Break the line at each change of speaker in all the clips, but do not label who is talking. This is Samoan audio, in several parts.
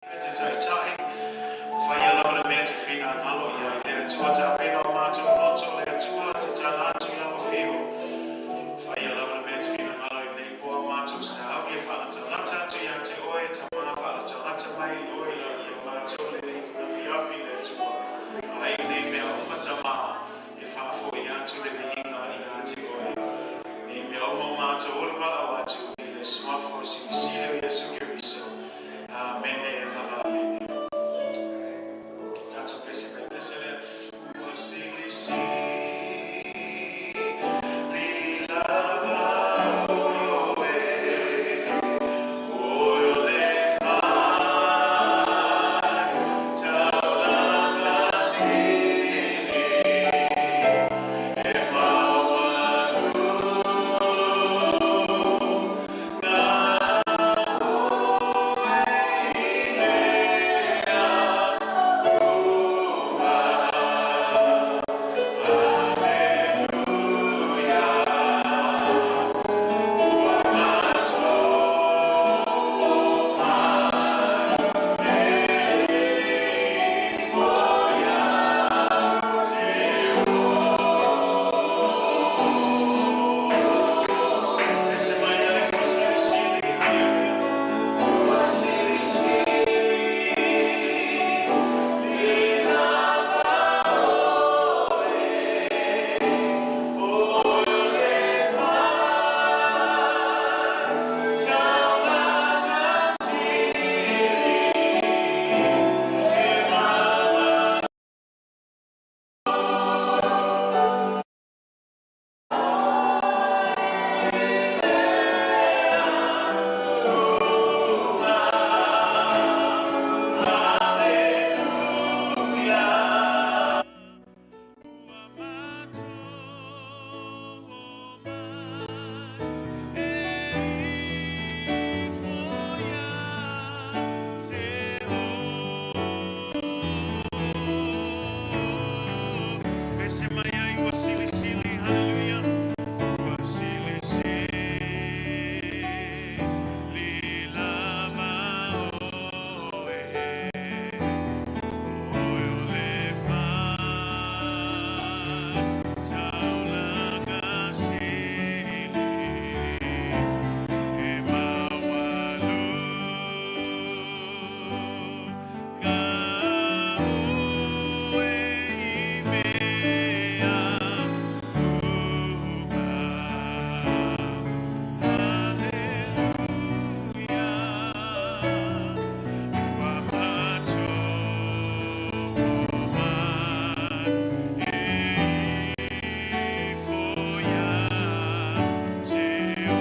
Te taitai, faia lava le mea te finagalo i ai le Atua, tapena o matou loto le Atua, tatala atu i lau afio. Faia lava le mea te finagalo i lenei po a matou sauni e faalatalata atu ia te oe, Tama, faalatalata mai i oe la ia matou lenei afiafi le Atua. Ai nei mea uma, Tama, e faafoi atu le viiga ia te oe. Nei mea uma o matou ola valaau atu i le suafa o Silisili o Iesu Keriso. Amene ma amene. Tatou pese mai pese lea. Ua silisili lava oe, oe o le faitaulaga sili, e maualuga oe i mea uma. Aleluia, ua matou e ifo ia te oe. Pese mai ai ua silisili, haleluia. Ua silisili lava oe, oe o le faitaulaga sili, e maualuga uma. Aleluia. Ua matou e ifo ia te oe. Pese mai ai ua silisili, haleluia. Ua silisili lava oe, oe o le faitaulaga sili, e maualuga oe i mea uma. Aleluia, ua matou mai e ifo ia te oe.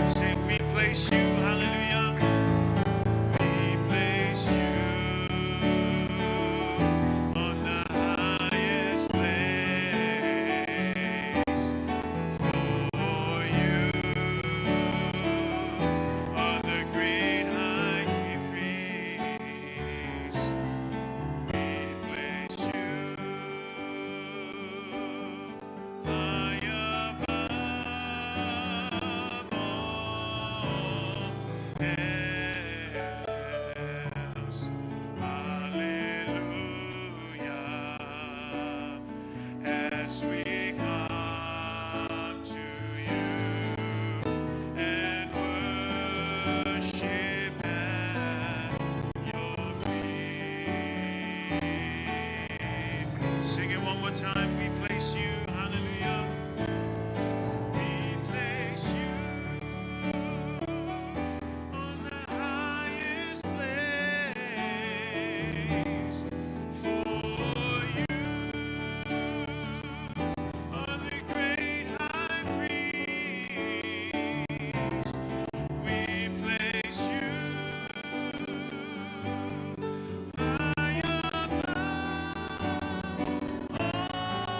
Say, we place you, hallelujah. We place you on the highest place. For you are the great high priest. We place you high above all else. Hallelujah. As we come to you and worship at your feet. Sing it one more time. We place you, hallelujah. We place you on the highest place. For you are the great high priest. We place you high above all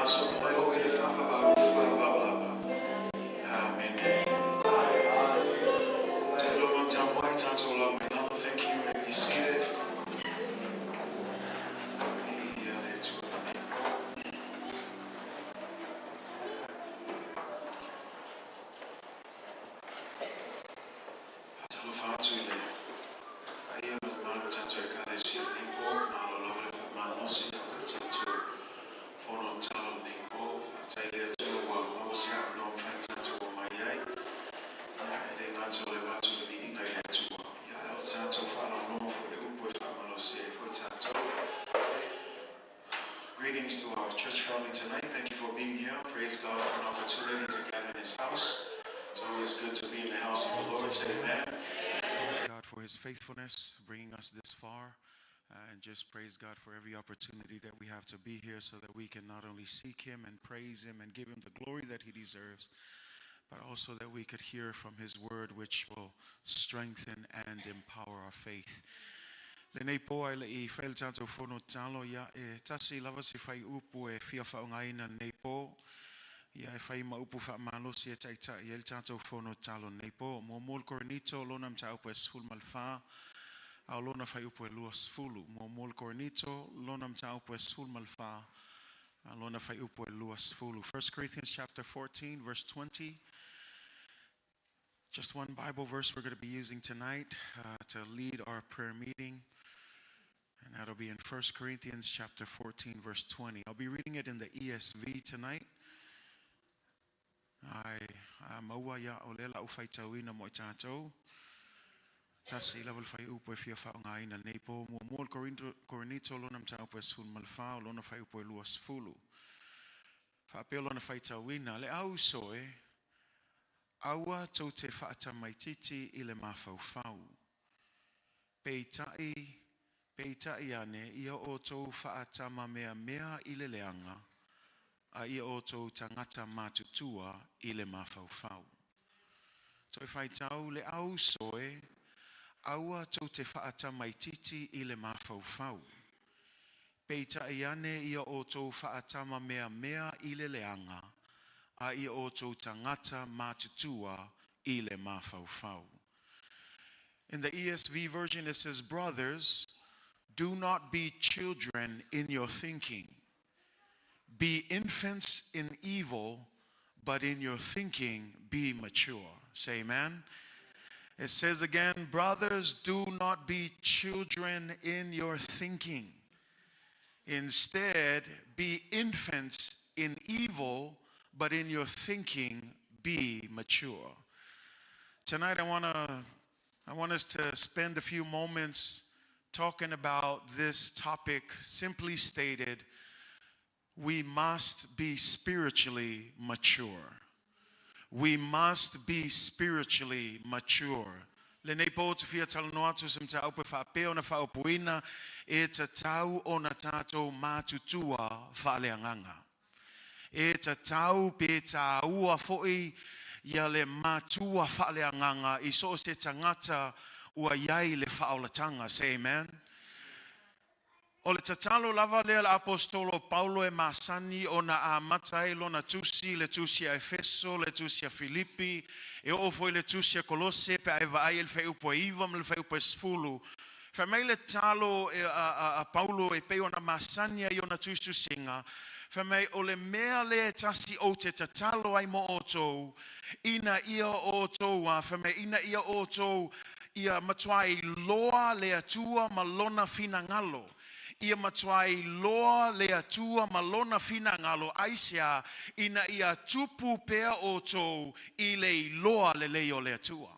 somo e oo i le faavavau faavavau lava. Amene. Amene. Tailo ma tapuai tatou lau mai lalo. Thank you. You may be seated. Ia le Atua lenei po. Faatalofa atu i le paia ma le mamalu o tatou Ekalesia i lenei po. Malo lava le faamalosi o le tatou fono tatalo i lenei po. Faafetai i le Atua ua maua se avanoa mafai ona tatou omai ai. Ia, e le gata o le avatu o le viiga i le Atua, ia, ae o le tatou faalogologo foi i le upu e faamalosi ai foi tatou. Greetings to our church family tonight. Thank you for being here. Praise God for an opportunity to gather in His house. It's always good to be in the house of the Lord. Say amen. Praise God for His faithfulness, bringing us this far. And just praise God for every opportunity that we have to be here so that we can not only seek Him and praise Him and give Him the glory that He deserves, but also that we could hear from His word, which will strengthen and empower our faith. Lenei po ae le i faia le tatou fono tatalo, ia e tasi lava se fuaiupu e fia faaaogaina lenei po. Ia e fai ma upu faamalosi e taitai ai le tatou fono tatalo lenei po. Muamua le Korinito, lona mataupu e 14, a o lona fuaiupu e 20. Muamua le Korinito, lona mataupu e 14, a lona fuaiupu e 20. 1 Corinthians chapter 14, verse 20. Just one Bible verse we're going to be using tonight to lead our prayer meeting. And that'll be in 1 Corinthians chapter 14, verse 20. I'll be reading it in the ESV tonight. Ai a maua ia o le lau faitauina mo i tatou. Tasi lava le fuaiupu e fia faaaogaina nei po. Muamua le Korinito lona mataupu e 14 o lona fuaiupu e 20. Faapea lona faitauina, le au uso e, aua tou te faatamaititi i le mafaufau. Peitai, peitai ane, ia outou faatamameamea i le leaga, a ia outou tagata matutua i le mafaufau. Toe faitau le au uso e, aua tou te faatamaititi i le mafaufau. Peitai ane ia outou faatamameamea i le leaga, a ia outou tagata matutua i le mafaufau. In the ESV version, it says, "Brothers, do not be children in your thinking. Be infants in evil, but in your thinking be mature." Say amen. It says again, "Brothers, do not be children in your thinking. Instead, be infants in evil, but in your thinking be mature." Tonight I want us to spend a few moments talking about this topic. Simply stated, we must be spiritually mature. We must be spiritually mature. Lenei po te fia talanoa atu se mataupu e faapea ona faaupuina e tatau ona tatou matutua faaleagaga. E tatau pe tāua foi ia le matua faaleagaga i so o se tagata ua iai le faaolataga. Say amen. O le tatalo lava lea le apostolo Paulo e masani ona amata ai lona tusi, le tusi a Efeso, le tusi a Filipi, e oo foi le tusi a Kolose pe ai vaai e le fuaiupu e 9 ma le fuaiupu e 10. Fai mai le tatalo e, a Paulo e pei ona masani ai ona tusitusiga. Fai mai o le mea le tasi o te tatalo ai mo outou, ina ia outou, a fai mai ina ia outou ia matuai iloa le Atua ma lona finagalo. Ia matuai iloa le Atua ma lona finagalo aisea ina ia tupu pea outou i le iloa lelei o le Atua.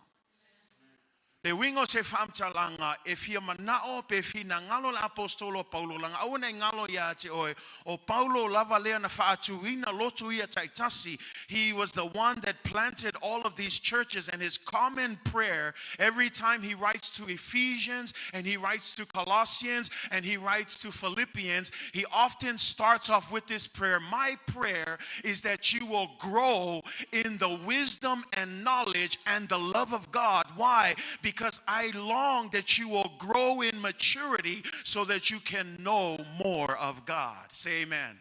Le uiga o se faamatalaga e fia manao pe finagalo le apostolo Paulo laga aua nei galo ia te oe o Paulo lava lea na faatuina lotu ia taitasi. He was the one that planted all of these churches, and his common prayer every time he writes to Ephesians and he writes to Colossians and he writes to Philippians, he often starts off with this prayer: "My prayer is that you will grow in the wisdom and knowledge and the love of God." Why? Because I long that you will grow in maturity so that you can know more of God. Say amen.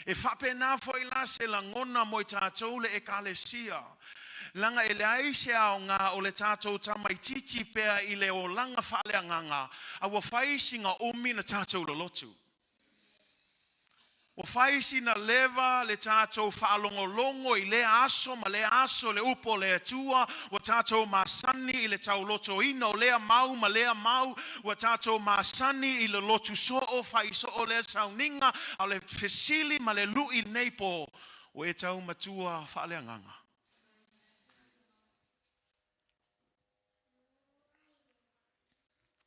E faapena foi la se lagona mo i tatou le ekalesia. Laga e leai se aoga o le tatou tamaititi pea i le olaga faaleagaga, a ua fai sina umi na tatou lolotu. Ua fai sina leva le tatou faalogologo i lea aso ma lea aso le upu o le Atua, ua tatou masani i le taulotoina o lea mau ma lea mau, ua tatou masani i le lotu soo, fai soo lea sauniga, a o le fesili ma le lui nei po, ua e tau matua faaleagaga.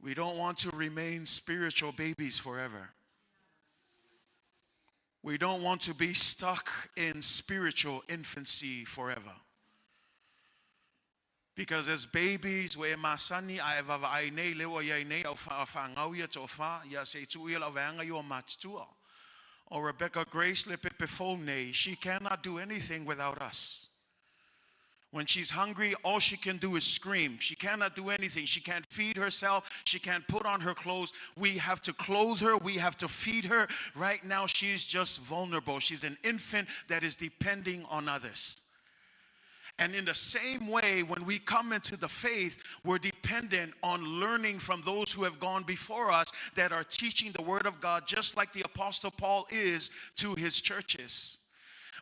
We don't want to remain spiritual babies forever. We don't want to be stuck in spiritual infancy forever. Because as babies, ua e masani a e vaavaai nei le ua iai nei au fanau ia toafa, ia se i tuu ia lau vaega i o matutua. O Rebecca Grace le pepe fou nei, she cannot do anything without us. When she's hungry, all she can do is scream. She cannot do anything. She can't feed herself. She can't put on her clothes. We have to clothe her. We have to feed her. Right now, she's just vulnerable. She's an infant that is depending on others. And in the same way, when we come into the faith, we're dependent on learning from those who have gone before us that are teaching the word of God, just like the Apostle Paul is to his churches.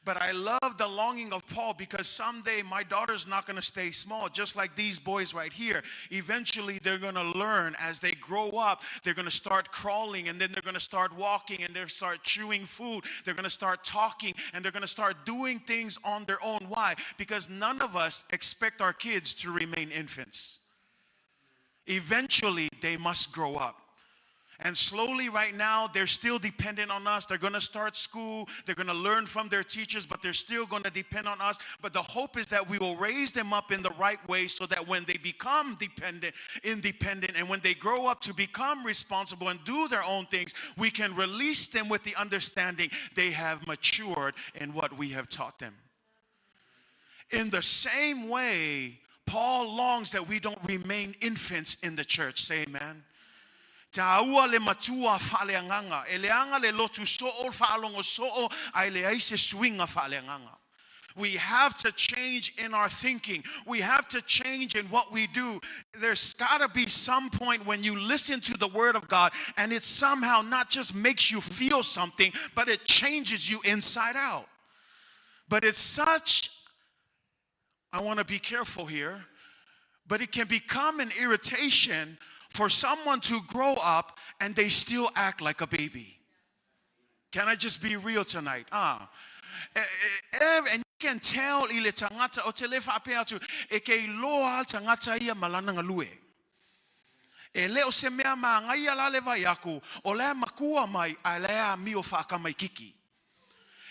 But I love the longing of Paul, because someday my daughter's not going to stay small, just like these boys right here. Eventually, they're going to learn as they grow up. They're going to start crawling, and then they're going to start walking, and they'll start chewing food. They're going to start talking, and they're going to start doing things on their own. Why? Because none of us expect our kids to remain infants. Eventually, they must grow up. And slowly right now, they're still dependent on us. They're going to start school. They're going to learn from their teachers, but they're still going to depend on us. But the hope is that we will raise them up in the right way so that when they become dependent, independent, and when they grow up to become responsible and do their own things, we can release them with the understanding they have matured in what we have taught them. In the same way, Paul longs that we don't remain infants in the church. Say amen. Taua le matua faaleagaga. E leaga le lotu soo, faalogo soo, ae leai se suiga faaleagaga. We have to change in our thinking. We have to change in what we do. There's got to be some point when you listen to the word of God and it somehow not just makes you feel something, but it changes you inside out. But it's such, I want to be careful here, but it can become an irritation for someone to grow up and they still act like a baby. Can I just be real tonight? And you can tell i le tagata o te le faapea atu e ke iloa le tagata ia ma lana galue. E le o se mea magaia la le vai aku o le makua mai a le a mio whaakamaikiki.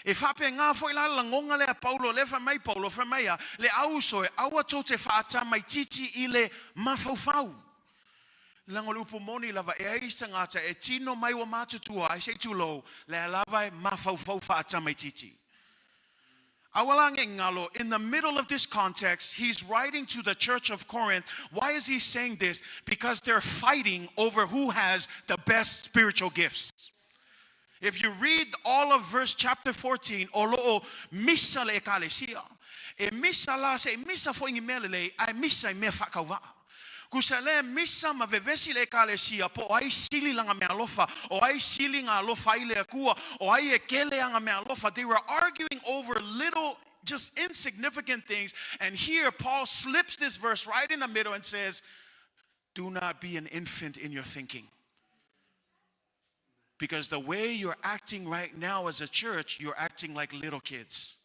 E whape ngā foi la lagonga lea Paulo, le wha mai Paulo, wha mai a, le au so e aua tō te whaatamaititi i le mafaufau. Laga o le upu moni lava e ai se tagata e tino mai ua matutua ai se tulou le lava e mafaufau faatamaititi. Aua la ngalo, in the middle of this context, he's writing to the church of Corinth. Why is he saying this? Because they're fighting over who has the best spiritual gifts. If you read all of verse chapter 14, o loo misa le ekalesia. E misa la se misa fo ingi mea lelei, ae misa i mea whakauwaa. Kusa le misa ma vevesi le ekalesia po o ai sili langa mea alofa, o ai sili ngā alofa i le akua, o ai e kele anga mea alofa. They were arguing over little, just insignificant things. And here Paul slips this verse right in the middle and says, do not be an infant in your thinking. Because the way you're acting right now as a church, you're acting like little kids.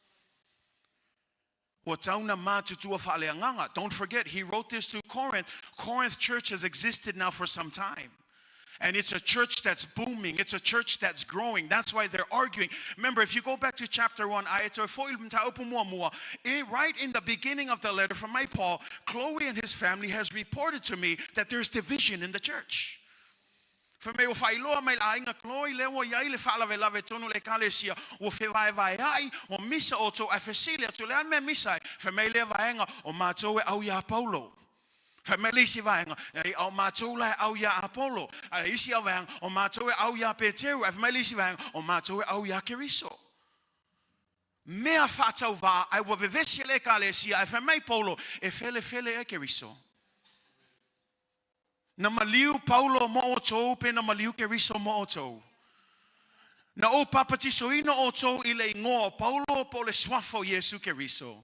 Don't forget, he wrote this to Corinth. Corinth church has existed now for some time. And it's a church that's booming. It's a church that's growing. That's why they're arguing. Remember, if you go back to chapter 1, right in the beginning of the letter from my Paul, Chloe and his family has reported to me that there's division in the church. Fa mai o whailoa mai la inga Chloe le ua iai le whaalawe tonu le ekalesia ua whewae vae ai o misa o tō e fesili atu le an mea misa ai fa mai le vaenga o mātou e au ia Paulo. Fa mai le isi vaenga o mātou la e au ia Apollo. A le isi au vaenga o mātou e au ia Peteru. A fa mai le isi vaenga o mātou e au ia Keriso. Mea faatauvā, ae ua vevesi e le Ekalesia, ae fai mai Paulo, E felefele ea Keriso? Na maliu Paulo mo outou pe na maliu Keriso mo outou? Na ou papatisoina outou i le igoa o Paulo po o le suafa o Iesu Keriso?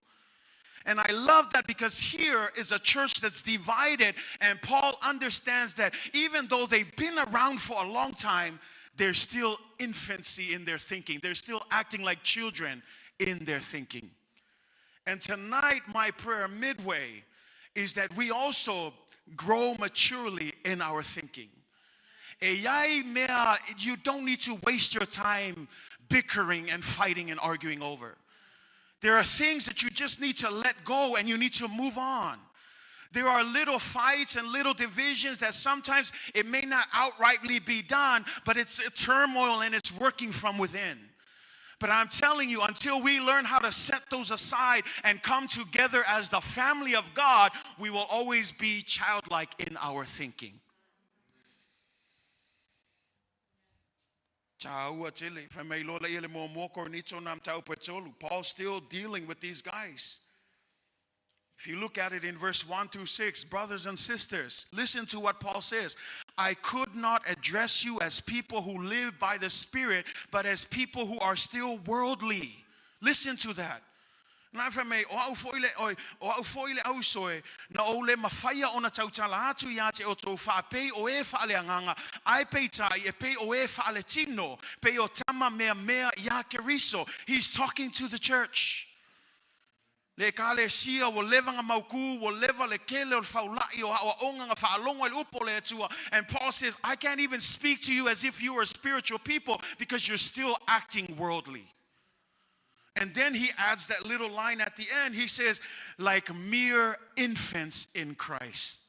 And I love that because here is a church that's divided, and Paul understands that even though they've been around for a long time, there's still infancy in their thinking. They're still acting like children in their thinking. And tonight, my prayer midway is that we also grow maturely in our thinking. E iai mea, you don't need to waste your time bickering and fighting and arguing over. There are things that you just need to let go and you need to move on. There are little fights and little divisions that sometimes it may not outrightly be done, but it's a turmoil and it's working from within. But I'm telling you, until we learn how to set those aside and come together as the family of God, we will always be childlike in our thinking. Tāua tele, fai mai loa laia le muamua Korinito na mataupu e tolu. Paul's still dealing with these guys. If you look at it in verse 1 through 6, brothers and sisters, listen to what Paul says. I could not address you as people who live by the Spirit, but as people who are still worldly. Listen to that. Na fai mai, o au foi le, oi, o au foi le ausoe, na ou le mafaia ona tautala atu ia te outou faapei o e faaleagaga, ae peitai e pei o e faaletino, pei o tama meamea ia Keriso. He's talking to the church. Le Ekalesia ua leva nga maukū, ua leva le kele o le faula'i o aoaoga nga faalogo ai le upu o le Atua. And Paul says, I can't even speak to you as if you are spiritual people because you're still acting worldly. And then he adds that little line at the end. He says, like mere infants in Christ.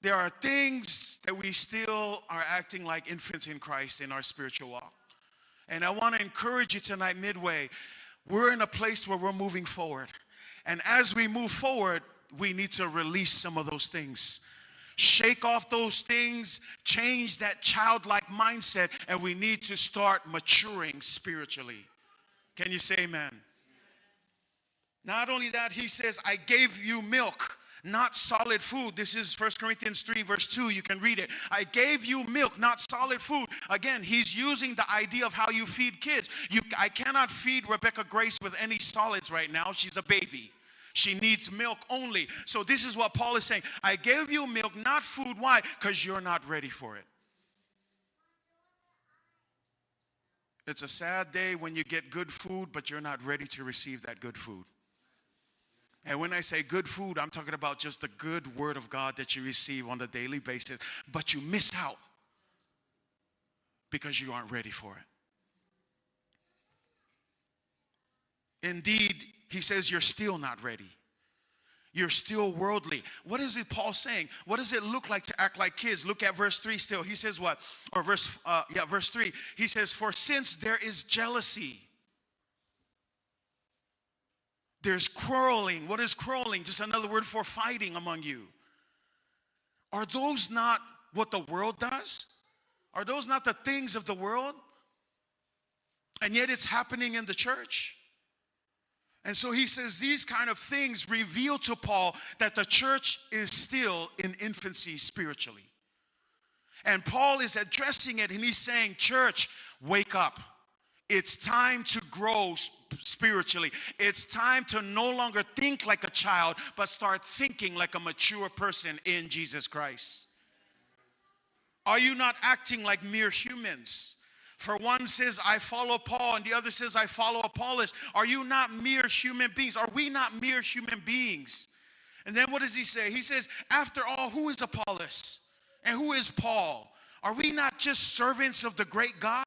There are things that we still are acting like infants in Christ in our spiritual walk. And I want to encourage you tonight, midway. We're in a place where we're moving forward. And as we move forward, we need to release some of those things. Shake off those things, change that childlike mindset, and we need to start maturing spiritually. Can you say amen? Not only that, he says, I gave you milk, not solid food. This is 1 Corinthians 3, verse 2. You can read it. I gave you milk, not solid food. Again, he's using the idea of how you feed kids. You, I cannot feed Rebecca Grace with any solids right now. She's a baby. She needs milk only. So this is what Paul is saying. I gave you milk, not food. Why? Because you're not ready for it. It's a sad day when you get good food, but you're not ready to receive that good food. And when I say good food, I'm talking about just the good word of God that you receive on a daily basis, but you miss out because you aren't ready for it. Indeed, he says you're still not ready. You're still worldly. What is it Paul saying? What does it look like to act like kids? Look at verse 3 still. He says what? Or verse, yeah, verse 3. He says, For since there is jealousy, there's quarreling. What is quarreling? Just another word for fighting among you. Are those not what the world does? Are those not the things of the world? And yet it's happening in the church. And so he says these kind of things reveal to Paul that the church is still in infancy spiritually. And Paul is addressing it and he's saying, Church, wake up. It's time to grow spiritually. It's time to no longer think like a child, but start thinking like a mature person in Jesus Christ. Are you not acting like mere humans? For one says, I follow Paul, and the other says, I follow Apollos. Are you not mere human beings? Are we not mere human beings? And then what does he say? He says, After all, who is Apollos? And who is Paul? Are we not just servants of the great God?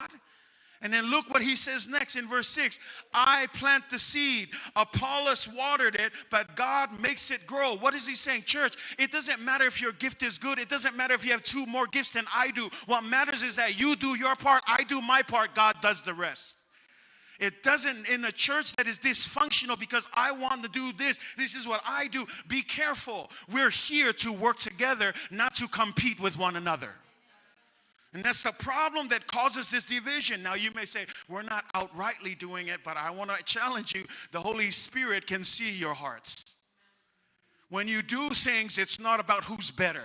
And then look what he says next in verse 6 I plant the seed, Apollos watered it, but God makes it grow. What is he saying? Church, it doesn't matter if your gift is good, it doesn't matter if you have two more gifts than I do. What matters is that you do your part, I do my part, God does the rest. It doesn't in a church that is dysfunctional because I want to do this. This is what I do. Be careful. We're here to work together, not to compete with one another. And that's the problem that causes this division. Now, you may say, we're not outrightly doing it, but I want to challenge you. The Holy Spirit can see your hearts. When you do things, it's not about who's better.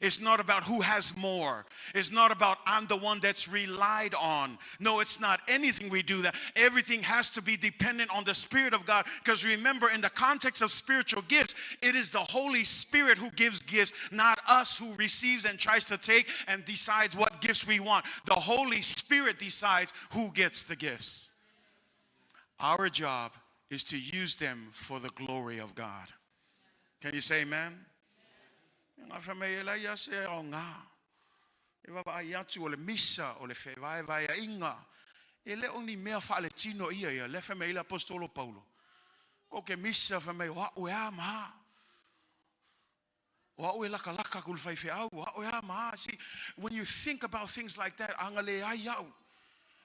It's not about who has more. It's not about I'm the one that's relied on. No, it's not anything we do that. Everything has to be dependent on the Spirit of God. Because remember, in the context of spiritual gifts, it is the Holy Spirit who gives gifts, not us who receives and tries to take and decides what gifts we want. The Holy Spirit decides who gets the gifts. Our job is to use them for the glory of God. Can you say amen? Nga fa mai e lai ase o ngā. E wawa ai atu o le misa, o le whai vai inga. E le o ni mea wha le tino ia ia, le fa mai le apostolo Paulo. Ko ke misa fa mai o au e a maha. O au e laka laka ku le whai whe au, o au e a maha. See, when you think about things like that, anga le ai au.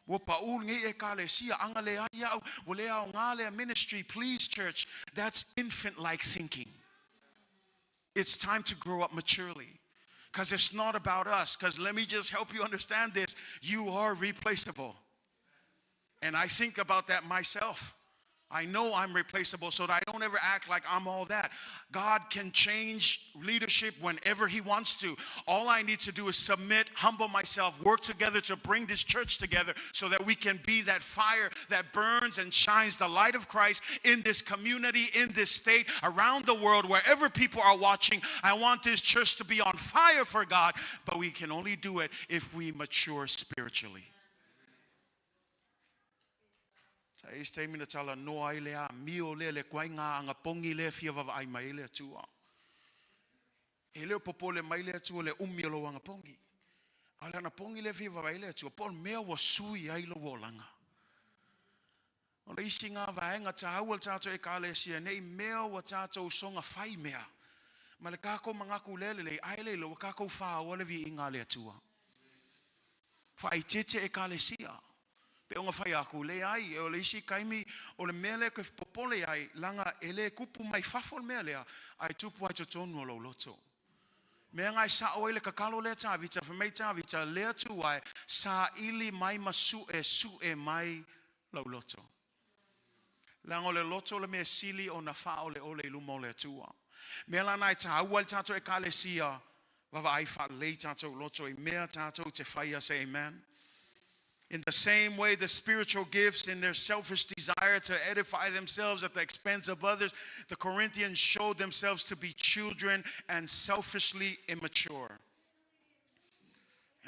Ua pa ul ngi e ka le sia, anga le ai au. Ua le au ngā lea ministry, please church, that's infant-like thinking. It's time to grow up maturely, because it's not about us. Because let me just help you understand this. You are replaceable. And I think about that myself. I know I'm replaceable, so that I don't ever act like I'm all that. God can change leadership whenever he wants to. All I need to do is submit, humble myself, work together to bring this church together so that we can be that fire that burns and shines the light of Christ in this community, in this state, around the world, wherever people are watching. I want this church to be on fire for God, but we can only do it if we mature spiritually. E isi taimi na tala noa ai le a mio lea le kuai ngā anga pongi lea fia wawa ai mai le atua. E leo popole mai le atua le umi o lo anga pongi. A le ana pongi lea fia wawa ai le atua, po mea wa sui ai lo wolanga. O le isi ngā vaenga tāua le tātou e ka le sia nei mea wa tātou songa whai mea. Ma le kākou mangaku lele le ai le lo kākou whāua le vi inga le atua. Whai tete e ka le sia. Pe onga whai aku le ai, e o le isi kaimi, o le mea lea koe popole ai, langa e le kupu mai fafo le mea lea, ai tupu ai totonu o lou loto. Mea ngai sa oe le kakalo lea tāvita, whamei tāvita, lea tu ai, sa ili mai ma su e mai lau loto. Langa o le loto le mea sili o na wha o le ole i luma o le atua. Mea lana e tāua le tātou e ka le sia, wawa ai wha lei tātou loto i mea tātou te whaia, say amen. In the same way, the spiritual gifts, in their selfish desire to edify themselves at the expense of others, the Corinthians showed themselves to be children and selfishly immature.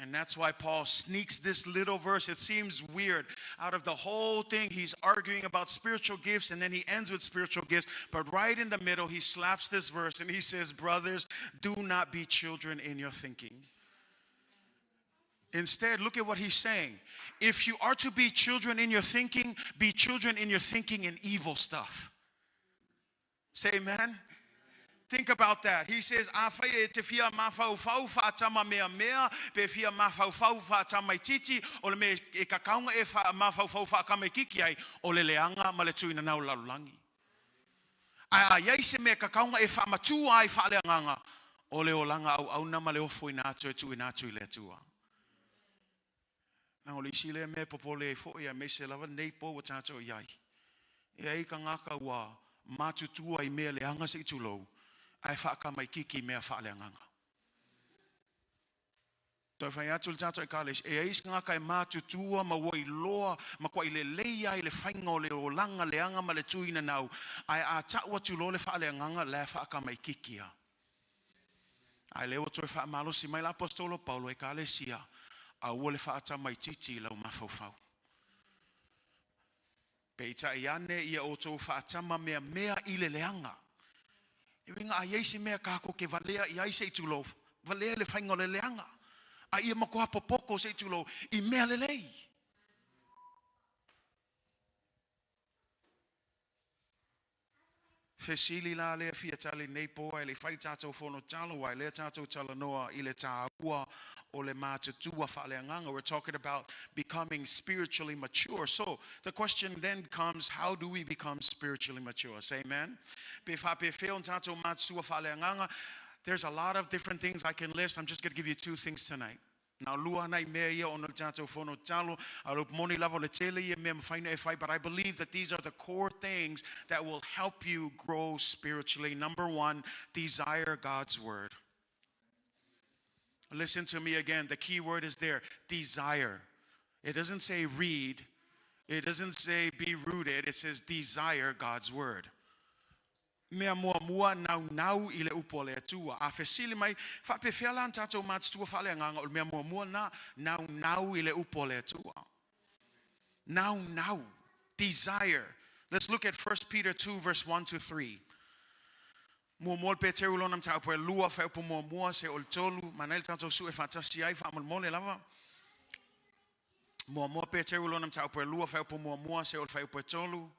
And that's why Paul sneaks this little verse. It seems weird. Out of the whole thing, he's arguing about spiritual gifts, and then he ends with spiritual gifts. But right in the middle, he slaps this verse, and he says, brothers, do not be children in your thinking. Instead, look at what he's saying. If you are to be children in your thinking, be children in your thinking in evil stuff. Say amen. Think about that. He says, a whai e te fia mawhau whau whaatama mea mea, pe fia mawhau whau whaatama i titi, o le me e kakaunga e wha mawhau whau whaakama i kiki ai, o le leanga ma le tuina nau lalulangi. A iai se mea kakaunga e whaamatua ai whaaleanganga, o le olanga au au na ma le ofo ina atu e tu ina atu i le atua. Nā o le isi le mea popole e fo ia me se lava nei po wa tātou i ai. E ai ka ngaka ua matutua i mea le anga se i tūlou, ai whaaka mai kiki mea whaaleanganga. Toi whai atu le tātou e kāles, e ai ngaka e matutua ma ua i loa, ma kua i le leia i le whainga o le olanga le anga ma le tuina nau, ai a tau atu lo le whaaleanganga le whaaka mai kiki a. Ai leo toi whaamalosi mai la apostolo Paulo e kālesia, a ua le whaata mai titi lau mawhauwhau. Pe i tai ane ia o tō whaatama mea mea i le leanga. E winga a ieisi mea kako ke valea i ai se i tūlou, valea le whainga o le leanga. A ia makoha popoko se i tūlou, i mea le lei. Fesili la lea fia tali nei poa e le whai tātou fono talo ai lea tātou talanoa i le tāua o le mātutua whaaleanganga. We're talking about becoming spiritually mature. So the question then comes, how do we become spiritually mature? Say amen. Pe wha pe wheo tātou mātutua whaaleanganga. There's a lot of different things I can list. I'm just going to give you two things tonight. Na o lua nai mea ia ona o le tatou fono tatalo, a o le upu moni lava o le tele ia mea e mafai ona e fai, but I believe that these are the core things that will help you grow spiritually. Number one, desire God's word. Listen to me again. The key word is there, desire. It doesn't say read. It doesn't say be rooted. It says desire God's word. Mea muamua, naunau i le upu a le Atua. A fesili mai, faapefea la ona tatou matutua faaleagaga? O le mea muamua lena, naunau i le upu a le Atua. Naunau. Desire. Let's look at 1 Peter 2 verse 1 to 3. Muamua le Peteru lona mataupu e lua, faaiupu muamua seia oo i le tolu, manaia le tatou sue faatasi ai faamolemole lava. Muamua Peteru lona mataupu e lua, faaiupu muamua seia oo i le faaiupu e tolu.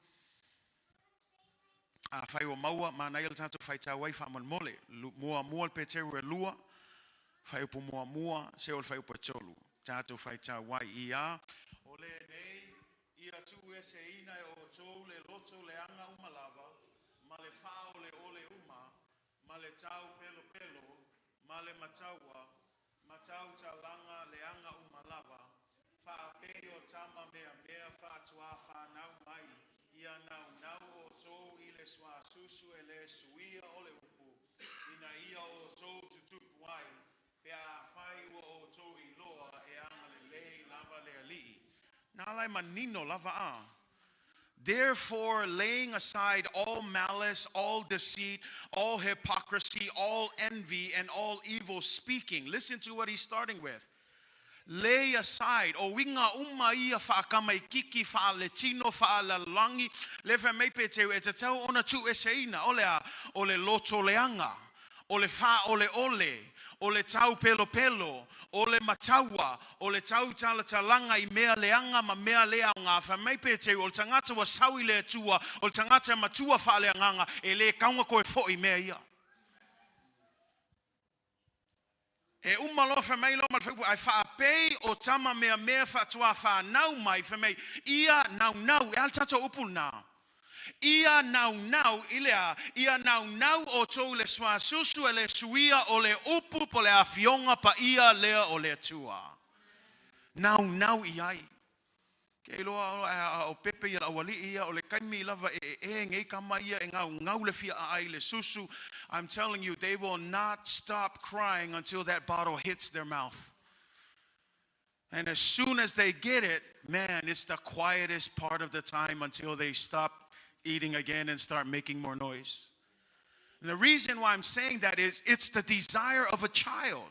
Afai ua maua, manaia le tatou faitau ai faamolemole. Muamua le Peteru e lua, faaiupu muamua seia oo i le faaiupu e tolu. Tatou faitau ai ia. O lenei, ia tuueseina e outou le loto leaga uma lava, ma le faaoleole uma, ma le taupelopelo, ma le mataua, ma tautalaga leaga uma lava, faapei o tama meamea faatoa fanau mai, ia naunau outou i le suasusu e le suia o le upu, ina ia outou tutupu ai, pe afai ua outou iloa e agalelei lava le Alii. Na ala e manino lava a. Therefore, laying aside all malice, all deceit, all hypocrisy, all envy, and all evil speaking. Listen to what he's starting with. Lay aside, o uiga uma ia faakamaikiki, faaletino, faalalalagi, le fai mai Peteru, e tatau ona tuueseina, o le a? O le loto leaga, o le faaoleole, o le taupelopelo, o le mataua, o le tautalatalaga i mea leaga ma mea le aoga. Fai mai Peteru, o le tagata ua sau i le Atua, o le tagata e matua faaleagaga, e le taoga toe foi i mea ia. E uma loa fai mai loa ma le faaiupu, ae faapei o tama meamea faatoa fanau mai, fai mai, ia naunau. E a le tatou upu lena? Ia naunau i le a? Ia naunau outou i le suasusu e le suia o le upu po o le afioga paia lea o le Atua. Naunau i ai. Ke iloa a o pepe ia le aualii ia, o le taimi lava e ee nei tama ia e gaugau le fia aai i le susu. I'm telling you, they will not stop crying until that bottle hits their mouth. And as soon as they get it, man, it's the quietest part of the time until they stop eating again and start making more noise. And the reason why I'm saying that is it's the desire of a child.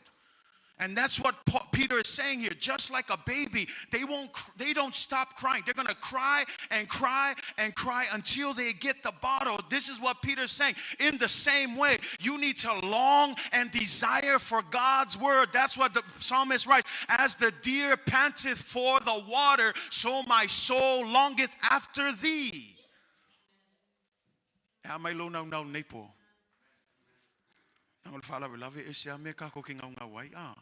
And that's what Peter is saying here. Just like a baby, they won't, they don't stop crying. They're going to cry and cry and cry until they get the bottle. This is what Peter's saying. In the same way, you need to long and desire for God's word. That's what the psalmist writes. As the deer panteth for the water, so my soul longeth after thee. E a mai lou naunau nei po. Na o le faalavelave e se a mea kākou ke ngaungau ai, a.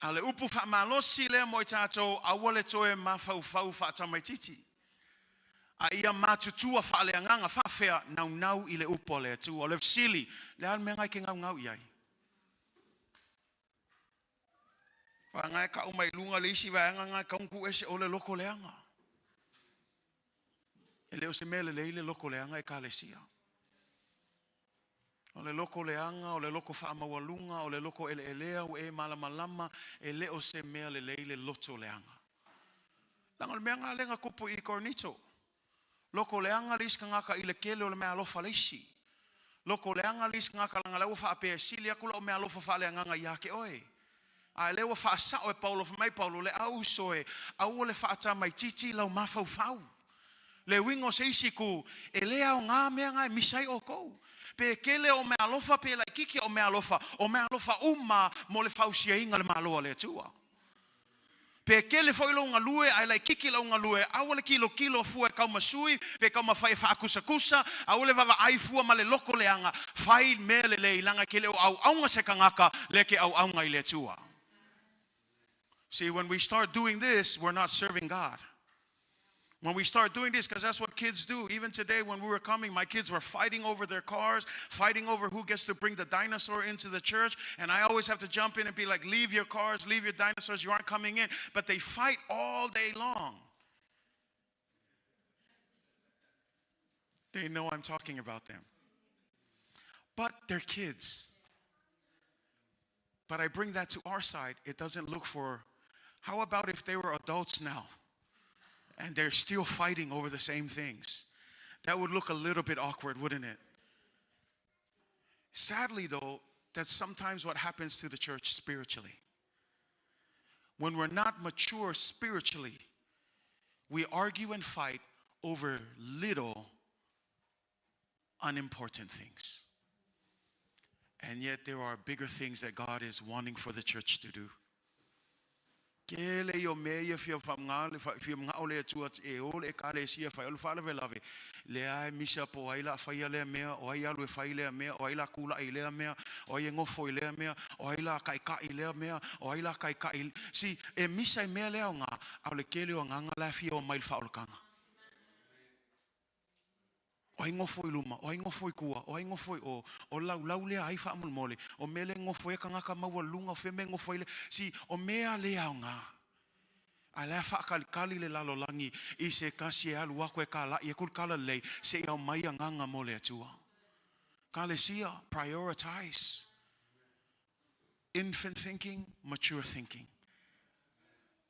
A le upu faamalosi lea mo i tatou, aua le toe mafaufau faatamaitiiti. A ia matutua faaleagaga faafea, naunau i le upu a le Atua. O le fesili, le a le mea ngai ke ngaungau i ai? Wha ngai ka uma i lunga le isi vaega ngai kaungu ku ese o le loko leaga. E le o se mea lelei le loko leaga ekalesia. O le loko leaga, o le loko faamaualuga, o le loko eleelea ua e malamalama, e le o se mea lelei le loto leaga. Leaga o le mea lena lea na tupu i Korinito. Loko leaga le isi tagata i le tele o le meaalofa a le isi. Loko leaga le isi tagata leaga o la ua faapea e sili atu lau meaalofa faaleagaga ia te oe. A lea ua faasao e Paulo, fai mai Paulo, le au uso e, aua le faatamaitiiti lau mafaufau. Le uiga o se isi itu, e le aoga mea na e misa ai outou. Pe tele o meaalofa pe laitiiti o meaalofa, o meaalofa uma mo le fausiaina o le Malo a le Atua. Pe tele foi lou galue ae laitiiti lau galue, aua le tilotilo fua e taumasui pe taumafai e faakusakusa, aua le vaavaai fua ma le loto leaga, fai mea lelei leaga e te le o auauna se tagata lea e te auauna i le Atua. See, when we start doing this, we're not serving God. When we start doing this, because that's what kids do. Even today, when we were coming, my kids were fighting over their cars, fighting over who gets to bring the dinosaur into the church. And I always have to jump in and be like, leave your cars, leave your dinosaurs, you aren't coming in. But they fight all day long. They know I'm talking about them. But they're kids. But I bring that to our side. It doesn't look for, how about if they were adults now? And they're still fighting over the same things. That would look a little bit awkward, wouldn't it? Sadly, though, that's sometimes what happens to the church spiritually. When we're not mature spiritually, we argue and fight over little unimportant things. And yet there are bigger things that God is wanting for the church to do. Ke le yo me ye fia fa nga le fa fia nga o le tua e o le ka le sia fa o le fa le lave le ai misa po ai la fa ia le mea o ai alu e fai le mea o ai la kula i le mea o ai ngofo i le mea o ai la kai kai le mea o ai la kai kai si e misa i mea le o nga au le kele o nganga la fia o mai fa o le kanga. O ai ngofo i luma, o ai ngofo i kua, o ai ngofo i o, o lau lau lea ai wha mole, o mele ngofo e kangaka maua lunga, o wheme ngofo i le, si, o mea lea o ngā. A lea whaakalikali le lalo langi, i se kasi e alu ako e ka lai, e kul kala lei, se i au mai a nganga mo le atua. Ka le sia, prioritize. Infant thinking, mature thinking.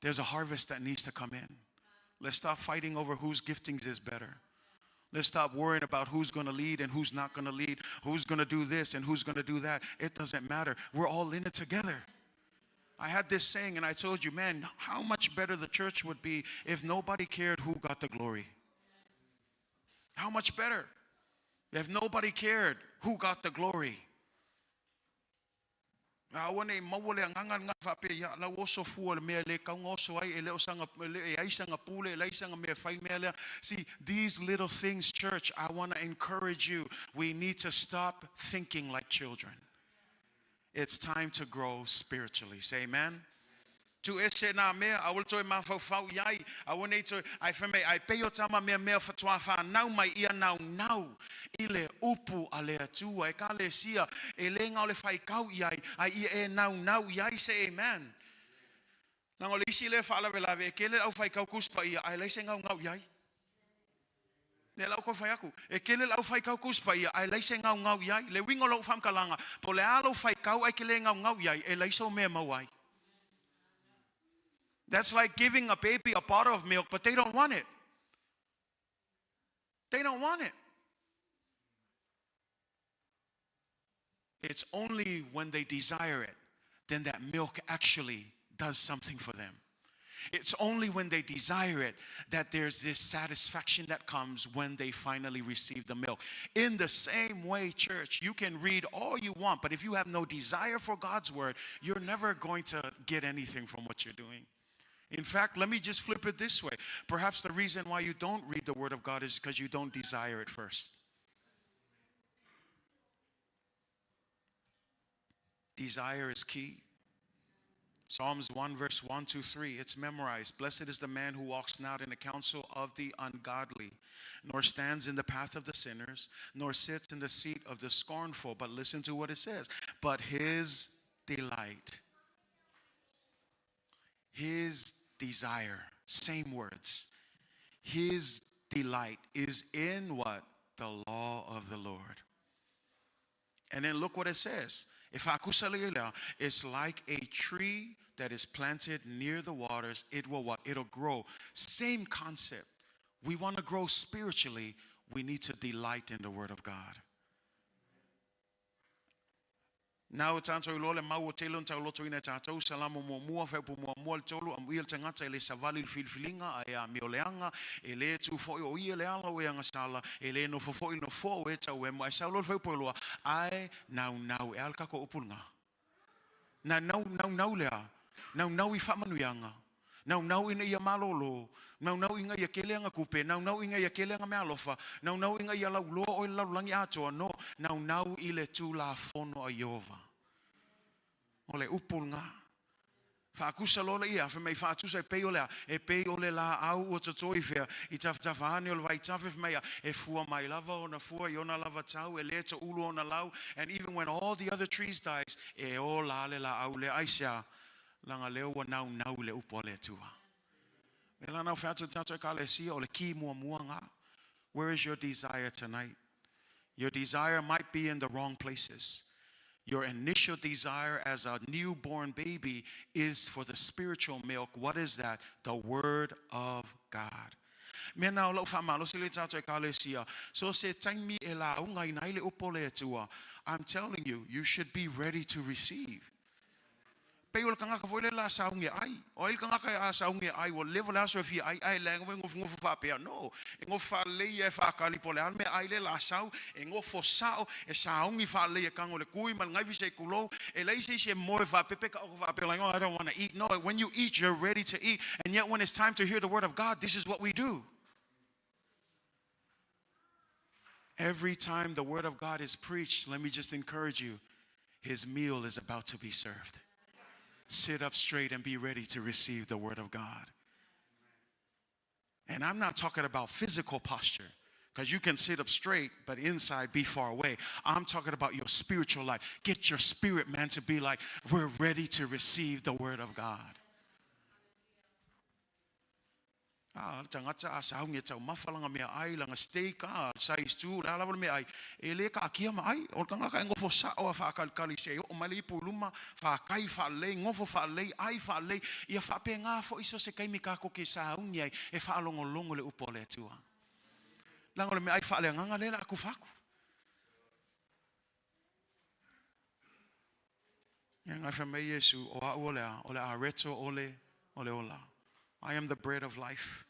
There's a harvest that needs to come in. Let's stop fighting over whose giftings is better. Let's stop worrying about who's going to lead and who's not going to lead, who's going to do this and who's going to do that. It doesn't matter. We're all in it together. I had this saying and I told you, man, how much better the church would be if nobody cared who got the glory. How much better if nobody cared who got the glory. A ua nei maua le agaga lena faapea ia lau oso fua le mea le kauga oso ai e le o saga e ai saga pule e leai saga mea fai mea lea. See, these little things, church, I want to encourage you. We need to stop thinking like children. It's time to grow spiritually. Say amen. Tu ese nā mea, a ua toe mafaufau i ai, a ua nei toe, ai whai ai pei o tama mea mea whatua whānau mai ia nau nau, i le upu a le atua, e ka le sia, e le ngau le whai kau i ai, ai ia e nau nau i ai, say amen. Nanga le isi le whaalawelawe, e kele au whai kau kuspa ia, ai leise ngau ngau i ai. Ne lau ko whai aku, e kele lau whai kau kuspa ia, ai leise ngau ngau i ai, le wingo lau whamkalanga, po le alo whai kau ai ke le ngau ngau i ai, e leiso mea mau ai. That's like giving a baby a bottle of milk, but they don't want it. They don't want it. It's only when they desire it, then that milk actually does something for them. It's only when they desire it that there's this satisfaction that comes when they finally receive the milk. In the same way, church, you can read all you want, but if you have no desire for God's word, you're never going to get anything from what you're doing. In fact, let me just flip it this way. Perhaps the reason why you don't read the word of God is because you don't desire it first. Desire is key. Psalms 1 verse 1, 2, 3, it's memorized. Blessed is the man who walks not in the counsel of the ungodly, nor stands in the path of the sinners, nor sits in the seat of the scornful. But listen to what it says. But his delight, his desire, same words, his delight is in what? The law of the Lord. And then look what it says. If it's like a tree that is planted near the waters, it will what? It'll grow. Same concept. We want to grow spiritually. We need to delight in the word of God. Now tātou i loa le mau o tele o tau loto ina tātou salamo mua mua whaipu mua mua le tolu am ia le tangata e le savali le filifiliga ai a mio leanga e le tu foi o ia le ala o e anga sala e le no fofo i no fo e tau e mo ai sau lo le whaipu loa ai nau nau e al kako upulunga na nau nau nau lea nau nau i whaamanuiaga nau nau ina ia malolo nau nau inga ia keleanga kupe nau nau inga ia keleanga mea alofa nau nau inga ia lauloa o i le lalolagi atoa no nau nau i le tulafono a Iova o le upu lena. Faatusa loa lea, fai mai faatusa e pei o le a, e pei o le laau ua toto i fea, i tafatafa ane o le vaitafe, fai mai a, e fua mai lava ona fua i ona lava tau, e le toulu ona lau, and even when all the other trees dies, e ola le laau lea. Aisea? Leaga lea ua naunau i le upu a le Atua. E la nau fai atu tatou ekalesia o le ki muamua nga. Where is your desire tonight? Your desire might be in the wrong places. Your initial desire as a newborn baby is for the spiritual milk. What is that? The Word of God. Mea na o lau whaamalosi le tātou ekalesia. So se taimi e lauga ina ai le upu o le Atua. I'm telling you, you should be ready to receive. Pei o le kangaka foi le la saungi ai. O ai le kangaka e a saungi ai, ua leva le aso e fia ai, ai le ngofo ngofo faapea. No, e ngofo faalelei e whaakali po le alme ai le la sau, e ngofo sao, e saungi faalelei e kago le kui ma le gaifi se kulou, e leai se isi e moe faapepe ka oko faapea, like, "Oh, I don't want to eat." No, when you eat, you're ready to eat. And yet when it's time to hear the word of God, this is what we do. Every time the word of God is preached, let me just encourage you, his meal is about to be served. Sit up straight and be ready to receive the word of God. And I'm not talking about physical posture, because you can sit up straight, but inside be far away. I'm talking about your spiritual life. Get your spirit, man, to be like, we're ready to receive the word of God. Ah, le tagata a sauni e taumafa lana meaai, lana steak, ah, size 2, le a lava le meaai, e le kaakia ma ai. O le tagata e nofo sao a faakalikali se i oo mai le ipu i luma, faakai faalelei, nofo faalelei, ai faalelei, ia faapena foi so se taimi tatou te sauni ai e faalogologo i le upu a le Atua. Leaga o le meaai faaleagaga lea o le a tufa atu. Ia ngai fai mai Iesu, o au o le a, o le areto o le, o le ola. I am the bread of life.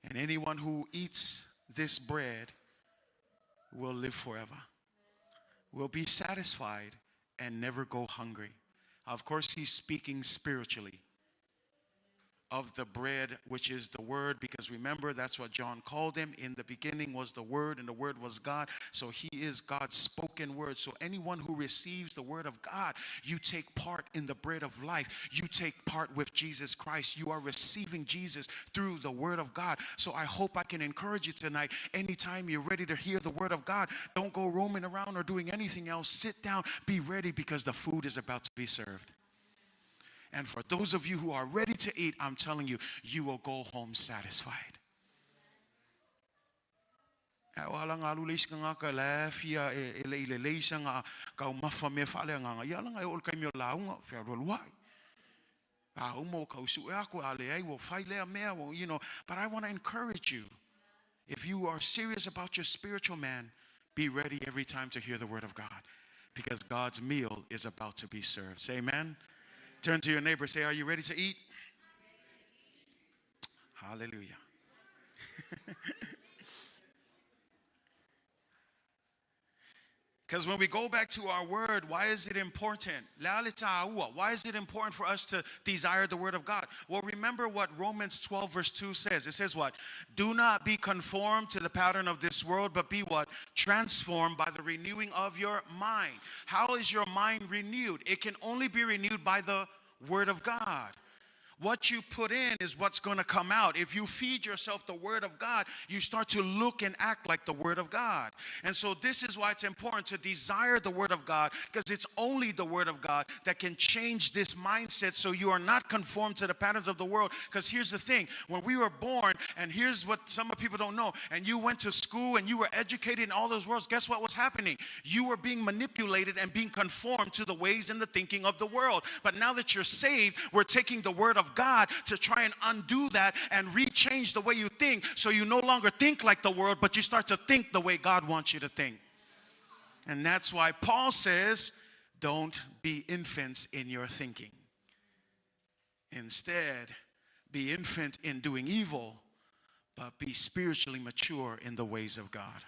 And anyone who eats this bread will live forever, will be satisfied and never go hungry. Of course, he's speaking spiritually of the bread, which is the Word, because remember, that's what John called him. In the beginning was the Word, and the Word was God. So he is God's spoken word. So anyone who receives the Word of God, you take part in the bread of life. You take part with Jesus Christ. You are receiving Jesus through the Word of God. So I hope I can encourage you tonight. Anytime you're ready to hear the Word of God, don't go roaming around or doing anything else. Sit down, be ready, because the food is about to be served. And for those of you who are ready to eat, I'm telling you, you will go home satisfied. O ala ngā lule isi ngaka le fia e le i le leisa ngā kau mafa me whaale ngā ia langa e o le kaimi o launga whia rua luai. A umo kau su e ako a le ai wo whai lea mea, wo, you know. But I want to encourage you. If you are serious about your spiritual man, be ready every time to hear the word of God, because God's meal is about to be served. Say amen. Turn to your neighbor, say, are you ready to eat? Hallelujah. Because when we go back to our word, why is it important? Why is it important for us to desire the word of God? Well, remember what Romans 12 verse 2 says. It says what? Do not be conformed to the pattern of this world, but be what? Transformed by the renewing of your mind. How is your mind renewed? It can only be renewed by the word of God. What you put in is what's going to come out. If you feed yourself the word of God, you start to look and act like the word of God. And so this is why it's important to desire the word of God, because it's only the word of God that can change this mindset so you are not conformed to the patterns of the world. Because here's the thing, when we were born, and here's what some of people don't know, and you went to school and you were educated in all those worlds, guess what was happening? You were being manipulated and being conformed to the ways and the thinking of the world. But now that you're saved, we're taking the word of God to try and undo that and rechange the way you think, so you no longer think like the world, but you start to think the way God wants you to think. And that's why Paul says, don't be infants in your thinking. Instead, be infant in doing evil, but be spiritually mature in the ways of God.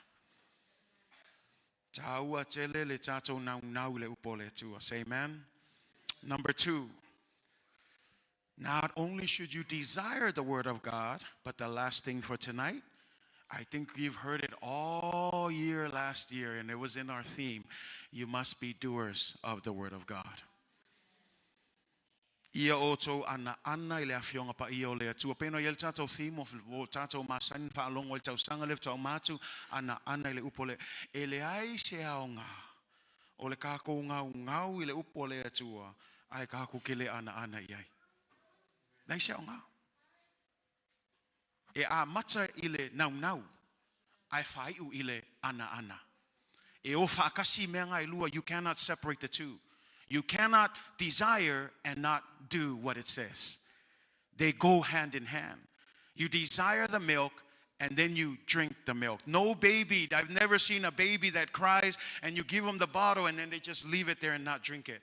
Say amen. Number 2, not only should you desire the word of God, but the last thing for tonight, I think you've heard it all year last year, and it was in our theme. You must be doers of the word of God. Ia outou anaana i le Afioga Paia o le Atua. Pei ona i ai le tatou theme o tatou masani na faalogo ai i le tausaga lea faatoa uma atu, anaana i le upu o le. E leai se aoga o le tatou gaugau i le upu a le Atua ae tatou te le anaana i ai. Leai se aoga. E amata i le naunau ae faaiu i le anaana. E o faatasi mea na e lua, you cannot separate the two. You cannot desire and not do what it says. They go hand in hand. You desire the milk and then you drink the milk. No baby, I've never seen a baby that cries and you give them the bottle and then they just leave it there and not drink it.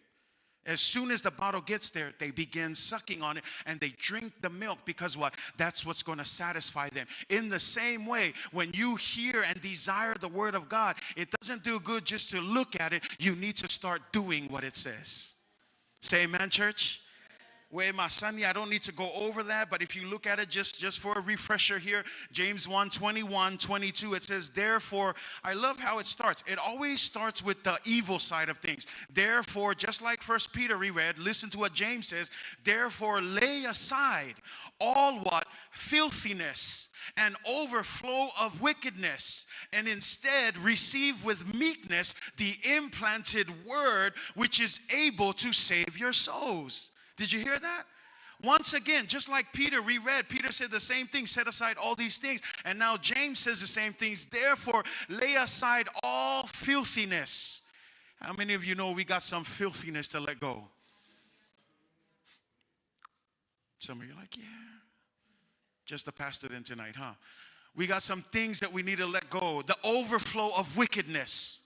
As soon as the bottle gets there, they begin sucking on it and they drink the milk because what? That's what's going to satisfy them. In the same way, when you hear and desire the word of God, it doesn't do good just to look at it. You need to start doing what it says. Say amen, church. Way masani, I don't need to go over that, but if you look at it just for a refresher here, James 1 21, 22, it says, therefore, I love how it starts. It always starts with the evil side of things. Therefore, just like 1 Peter we read, listen to what James says, therefore lay aside all what? Filthiness and overflow of wickedness, and instead receive with meekness the implanted word which is able to save your souls. Did you hear that? Once again, just like Peter we read, Peter said the same thing, set aside all these things. And now James says the same things. Therefore, lay aside all filthiness. How many of you know we got some filthiness to let go? Some of you are like, yeah. Just the pastor then tonight, huh? We got some things that we need to let go. The overflow of wickedness.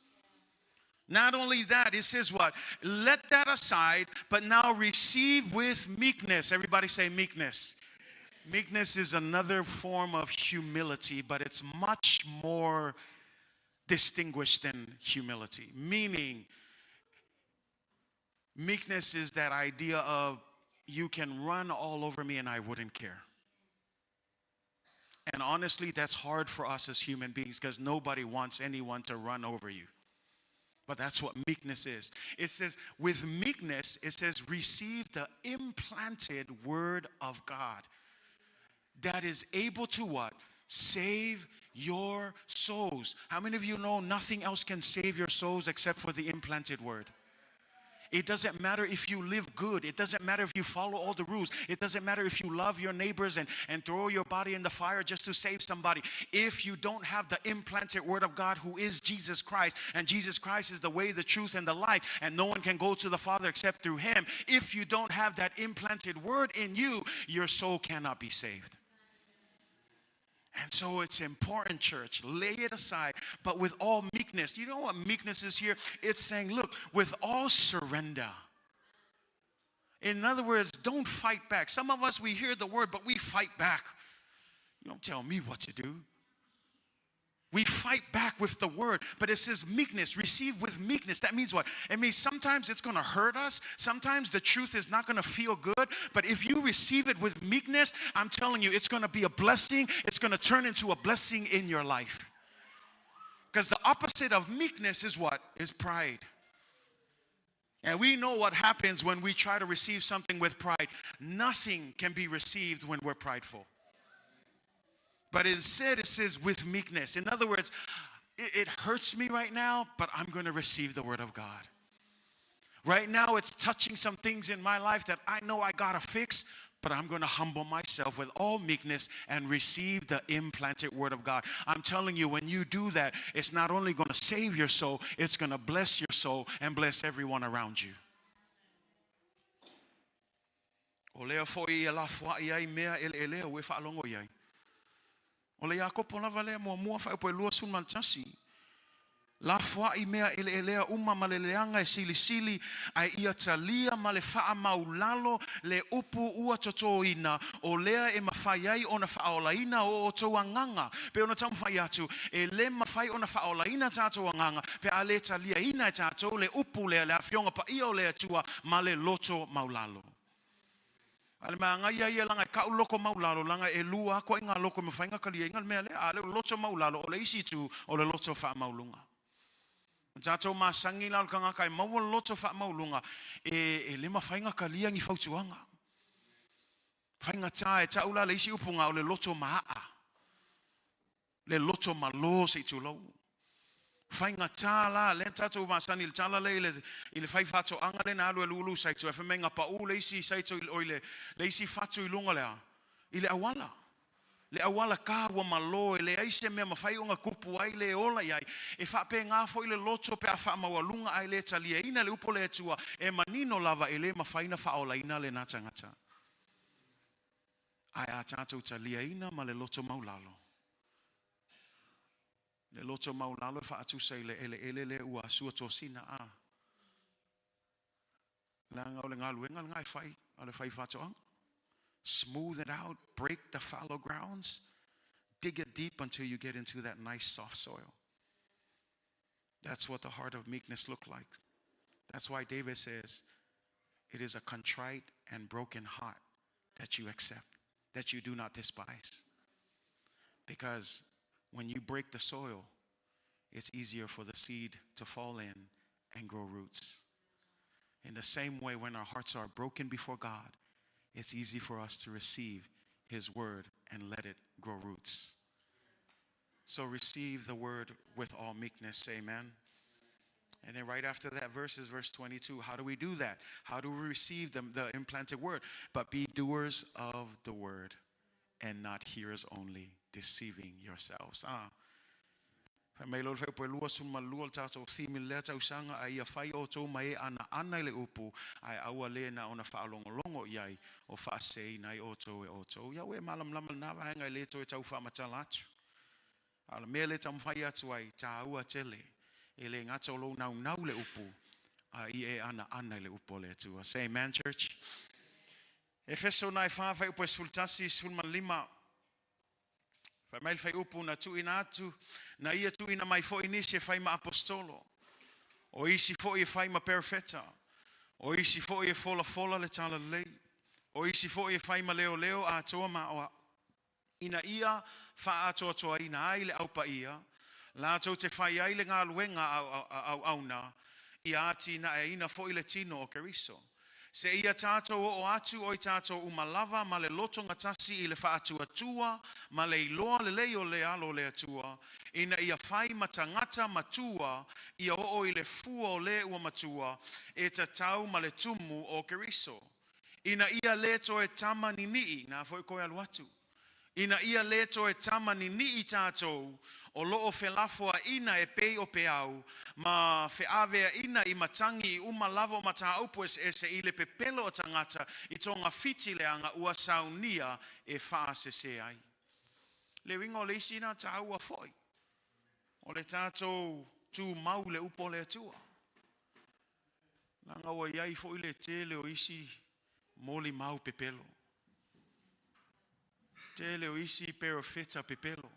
Not only that, it says what? Let that aside, but now receive with meekness. Everybody say meekness. Meekness is another form of humility, but it's much more distinguished than humility. Meaning, meekness is that idea of you can run all over me and I wouldn't care. And honestly, that's hard for us as human beings because nobody wants anyone to run over you. But that's what meekness is. It says, with meekness, it says, receive the implanted word of God that is able to what? Save your souls. How many of you know nothing else can save your souls except for the implanted word? It doesn't matter if you live good. It doesn't matter if you follow all the rules. It doesn't matter if you love your neighbors and throw your body in the fire just to save somebody. If you don't have the implanted word of God, who is Jesus Christ, and Jesus Christ is the way, the truth, and the life, and no one can go to the Father except through him. If you don't have that implanted word in you, your soul cannot be saved. And so it's important, church, lay it aside, but with all meekness. You know what meekness is here? It's saying, look, with all surrender. In other words, don't fight back. Some of us, we hear the word, but we fight back. You don't tell me what to do. We fight back with the word, but it says meekness, receive with meekness. That means what? It means sometimes it's going to hurt us. Sometimes the truth is not going to feel good, but if you receive it with meekness, I'm telling you, it's going to be a blessing. It's going to turn into a blessing in your life. Because the opposite of meekness is what? Is pride. And we know what happens when we try to receive something with pride. Nothing can be received when we're prideful. But instead, it says with meekness. In other words, it hurts me right now, but I'm going to receive the word of God. Right now, it's touching some things in my life that I know I got to fix, but I'm going to humble myself with all meekness and receive the implanted word of God. I'm telling you, when you do that, it's not only going to save your soul, it's going to bless your soul and bless everyone around you. O lea foi e la fua i ai mea ele elea ue whaalongo i ai. O le Iakopo lava lea muamua fuaiupu e 21. La fua i mea ele elea uma ma le leaga e silisili ae ia talia ma le faamaulalo le upu ua totoina o lea e mafai ai ona faaolaina o outou agaga. Pe ona taumafai atu e le mafai ona faaolaina tatou agaga pe a le taliaina e tatou le upu lea le afioga paia o le Atua ma le loto maulalo. Ale maanga ia ia langa ka loko maulalo langa e lua ko inga loko me fainga kalia inga mea le ale loto maulalo o le isi tu o le loto fa maulunga. Tātou masangi la kanga kai maua loto fa maulunga e le mafainga kalia ngi fautuanga. Faigata e ta'u la le isi upuga o le loto ma'a, le loto malō se i tulou. Faigata la lea tatou masani i le tala lea i le faifaatoaga lea na alu e lulu saito e fai mai na pa'u le isi saito o i le isi fatu i luga le a i le auala. Le auala ka ua malō e leai se mea mafai ona kupu ai le ola i ai. E faapegā foi le loto pe a faamaualuga ae le taliaina le upu o le Atua e manino lava e le mafai ona faaolaina lena tagata. Ae a tatou taliaina ma le loto maulalo. Le loto maulalo e faatusa i le eleele lea ua asua tosina a. Leaga o le galuega lena e fai a le faifaatoaga. Smooth it out, break the fallow grounds, dig it deep until you get into that nice soft soil. That's what the heart of meekness look like. That's why David says, it is a contrite and broken heart that you accept, that you do not despise. Because when you break the soil, it's easier for the seed to fall in and grow roots. In the same way, when our hearts are broken before God, it's easy for us to receive His word and let it grow roots. So receive the word with all meekness. Amen. And then right after that verse is verse 22. How do we do that? How do we receive the implanted word? But be doers of the word and not hearers only, deceiving yourselves. Ah. Fai mai loa le fuaiupu e 22 o le tatou theme i lea tausaga a ia fai outou ma e anaana i le upu ae aua le na ona faalogologo i ai o faaseseina ai outou e outou. Ia ua e malamalama lena vaega e le toe tau faamatala atu. A o le mea lea e taumafai atu ai, taua tele. E le gata o lou naunau le upu, a ia e anaana i le upu o le Atua. Say amen, church. Efeso na e 4 fuaiupu e 11 15. Fai mai le fuaiupu na tuuina atu, na ia tuuina mai foi nisi e fai ma aposetolo. O isi foi e fai ma perofeta. O isi foi e folafola le talalelei. O isi foi e fai ma leoleo atoa ma aoao. Ina ia faaatoatoaina ai le Au Paia, latou te fai ai le galuega a auauna, ia atinaeina foi le tino o Keriso. Seia tatou oo atu o i tatou uma lava ma le loto gatasi i le faatuatua ma le iloa lelei o le Alo o le Atua, ina ia fai ma tagata matua ia oo i le fua o le ua matua e tatau ma le tumu o Keriso. Ina ia le toe tama ninii, na foi koe alu atu. Ina ia le toe tama ninii tatou o loo felafoaina e pei o peau ma feaveaina i matagi i uma lava o mataupu eseese i le pepelo o tagata i togafiti leaga ua saunia e faasese ai. Le uiga o le isi na taua foi o le tatou tumau i le upu o le Atua. Leaga ua i ai foi le tele o isi molimau pepelo. Tele o isi perofeta pepelo.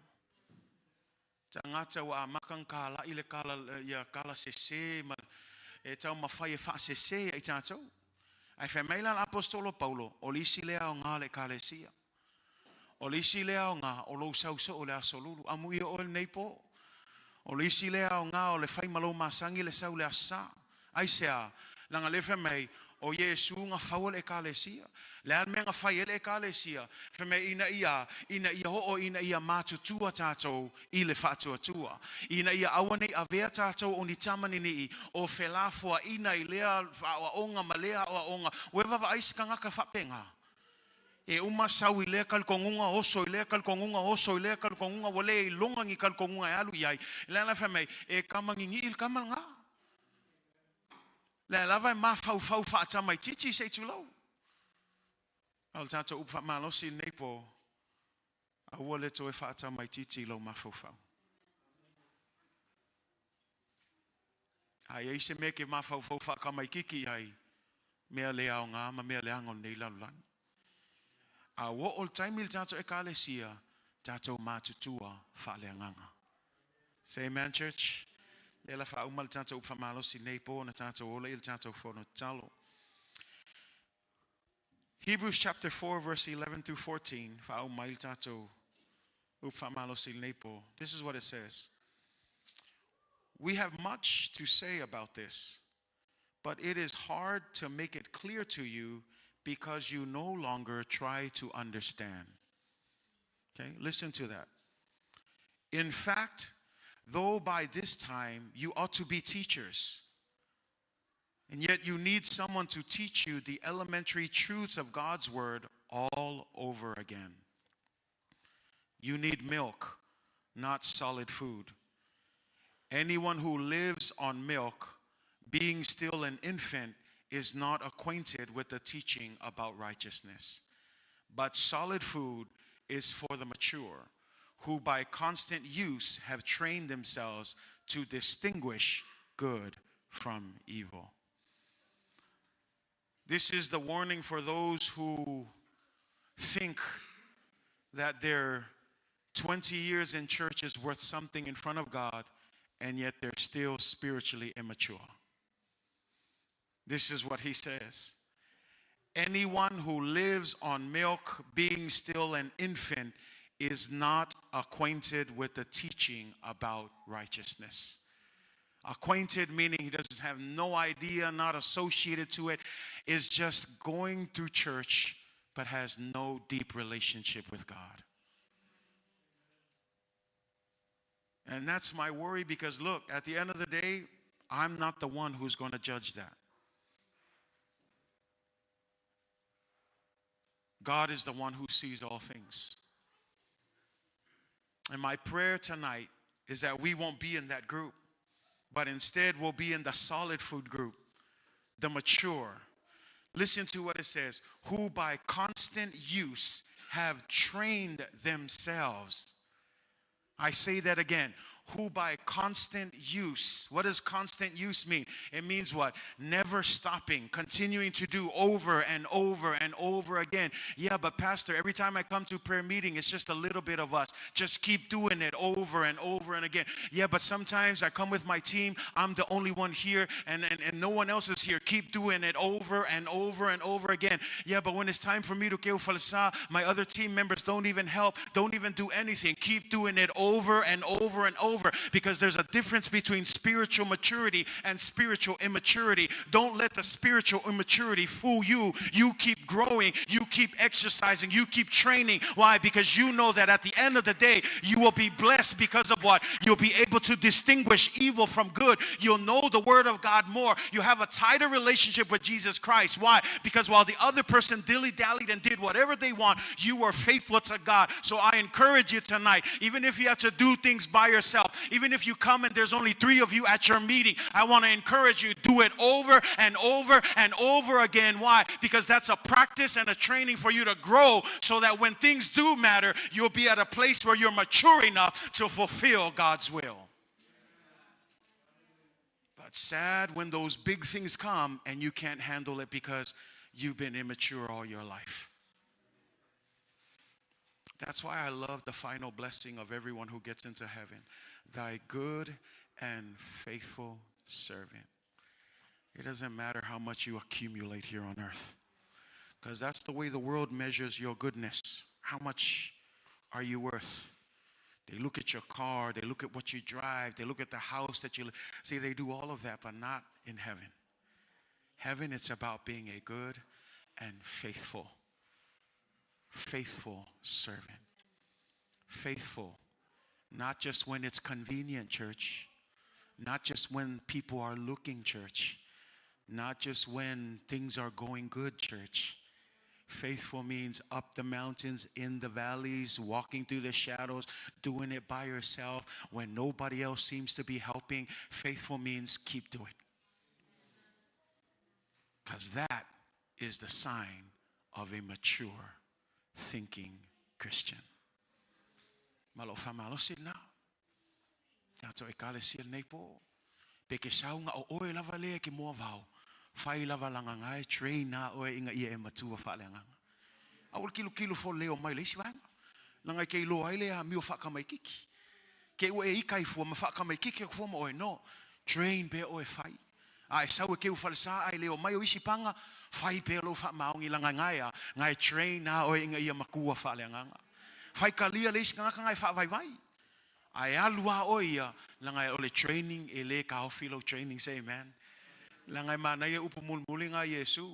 Tagata ua amata ona talai le tala, ia tala sese ma e taumafai e faasese ai tatou. Ae fai mai la le aposetolo Paulo, o le isi lea aoga o le Ekalesia. O le isi lea aoga o lou sau soo i le Aso Lulu. Amuia oe lenei po. O le isi lea aoga o le fai ma lou masagi le sau i le Aso Sa. Aisea? Leaga o lea e fai mai, o Iesu na faua le Ekalesia. Le a le mea na fai ai le Ekalesia? Fai mai ina ia, ina ia oo ina ia matutua tatou i le faatuatua. Ina ia aua ne i avea tatou o ni tama ninii o felafoaina i lea aoaoga ma lea aoaoga. Ua e vaavaai i se tagata faapena? E uma sau i lea talitonuga, oso i lea talitonuga, oso i lea talitonuga, ua le iloga ni talitonuga e alu i ai. Le la fai mai, e tama ninii le tama lena. Lea lava e mafaufau faatamaitiiti se i tulou. A o le tatou upu faamalosi lenei po, aua le toe faatamaitiiti i lou mafaufau. A i ai se mea e te mafaufau faatamaitiiti i ai, mea le aoga ma mea leaga o lenei lalolagi. A ua oo le taimi i le tatou Ekalesia, tatou matutua faaleagaga. Say amen, church. Lea la faauma le tatou upu faamalosi nei po na tatou ola i le tatou fono tatalo. Hebrews chapter 4 verse 11 through 14. Faauma ai le tatou upu faamalosi nei po. This is what it says. We have much to say about this, but it is hard to make it clear to you. because you no longer try to understand. Okay, listen to that. In fact, though by this time you ought to be teachers, and yet you need someone to teach you the elementary truths of God's word all over again. You need milk, not solid food. Anyone who lives on milk, being still an infant, is not acquainted with the teaching about righteousness. But solid food is for the mature, who by constant use have trained themselves to distinguish good from evil. This is the warning for those who think that their 20 years in church is worth something in front of God, and yet they're still spiritually immature. This is what he says. Anyone who lives on milk, being still an infant, is not acquainted with the teaching about righteousness. Acquainted meaning he doesn't have no idea, not associated to it, is just going through church but has no deep relationship with God. And that's my worry, because look, at the end of the day, I'm not the one who's going to judge that. God is the one who sees all things. And my prayer tonight is that we won't be in that group, but instead we'll be in the solid food group, the mature. Listen to what it says. Who by constant use have trained themselves. I say that again. Who by constant use. What does constant use mean? It means what? Never stopping, continuing to do over and over and over again. Yeah, but pastor, every time I come to prayer meeting, it's just a little bit of us. Just keep doing it over and over and again. Yeah, but sometimes I come with my team, I'm the only one here, and no one else is here. Keep doing it over and over and over again. Yeah, but when it's time for me to go falsa, my other team members don't even help, don't even do anything. Keep doing it over and over and over. Because there's a difference between spiritual maturity and spiritual immaturity. Don't let the spiritual immaturity fool you. You keep growing, you keep exercising, you keep training. Why? Because you know that at the end of the day, you will be blessed because of what? You'll be able to distinguish evil from good. You'll know the word of God more. You have a tighter relationship with Jesus Christ. Why? Because while the other person dilly-dallied and did whatever they want, you were faithful to God. So I encourage you tonight, even if you have to do things by yourself, even if you come and there's only 3 of you at your meeting, I want to encourage you, do it over and over and over again. Why? Because that's a practice and a training for you to grow, so that when things do matter, you'll be at a place where you're mature enough to fulfill God's will. But sad when those big things come and you can't handle it because you've been immature all your life. That's why I love the final blessing of everyone who gets into heaven. Thy good and faithful servant. It doesn't matter how much you accumulate here on earth, because that's the way the world measures your goodness. How much are you worth? They look at your car, they look at what you drive, they look at the house that you live. See, they do all of that, but not in heaven. Heaven, it's about being a good and faithful, faithful servant. Faithful, not just when it's convenient, church. Not just when people are looking, church. Not just when things are going good, church. Faithful means up the mountains, in the valleys, walking through the shadows, doing it by yourself when nobody else seems to be helping. Faithful means keep doing. Because that is the sign of a mature thinking Christian. Malo fa malo si na. Tato e kale si nei po. Pe ke saunga o oe lava le ke moa vau. Whai lava langa ngai train na oe inga ia e matua wha le nganga. A ol kilo kilo fo leo mai le isi wanga. Langa ke iloa ai le a mio whaka mai kiki. Ke ua e ika i fua ma whaka mai kiki fua ma oe no. Train pe oe whai. A e sau e ke u whalesa ai leo mai o isi panga. Whai pe lo wha maongi langa ngai a. Ngai train na oe inga ia makua wha le nganga. Whai kalia le isi nganga ngai wha vai vai. Ai alua o ia, langa o le training e le ka ofilo training, say amen. Langa mana ia upu mulmuli ngā Yesu.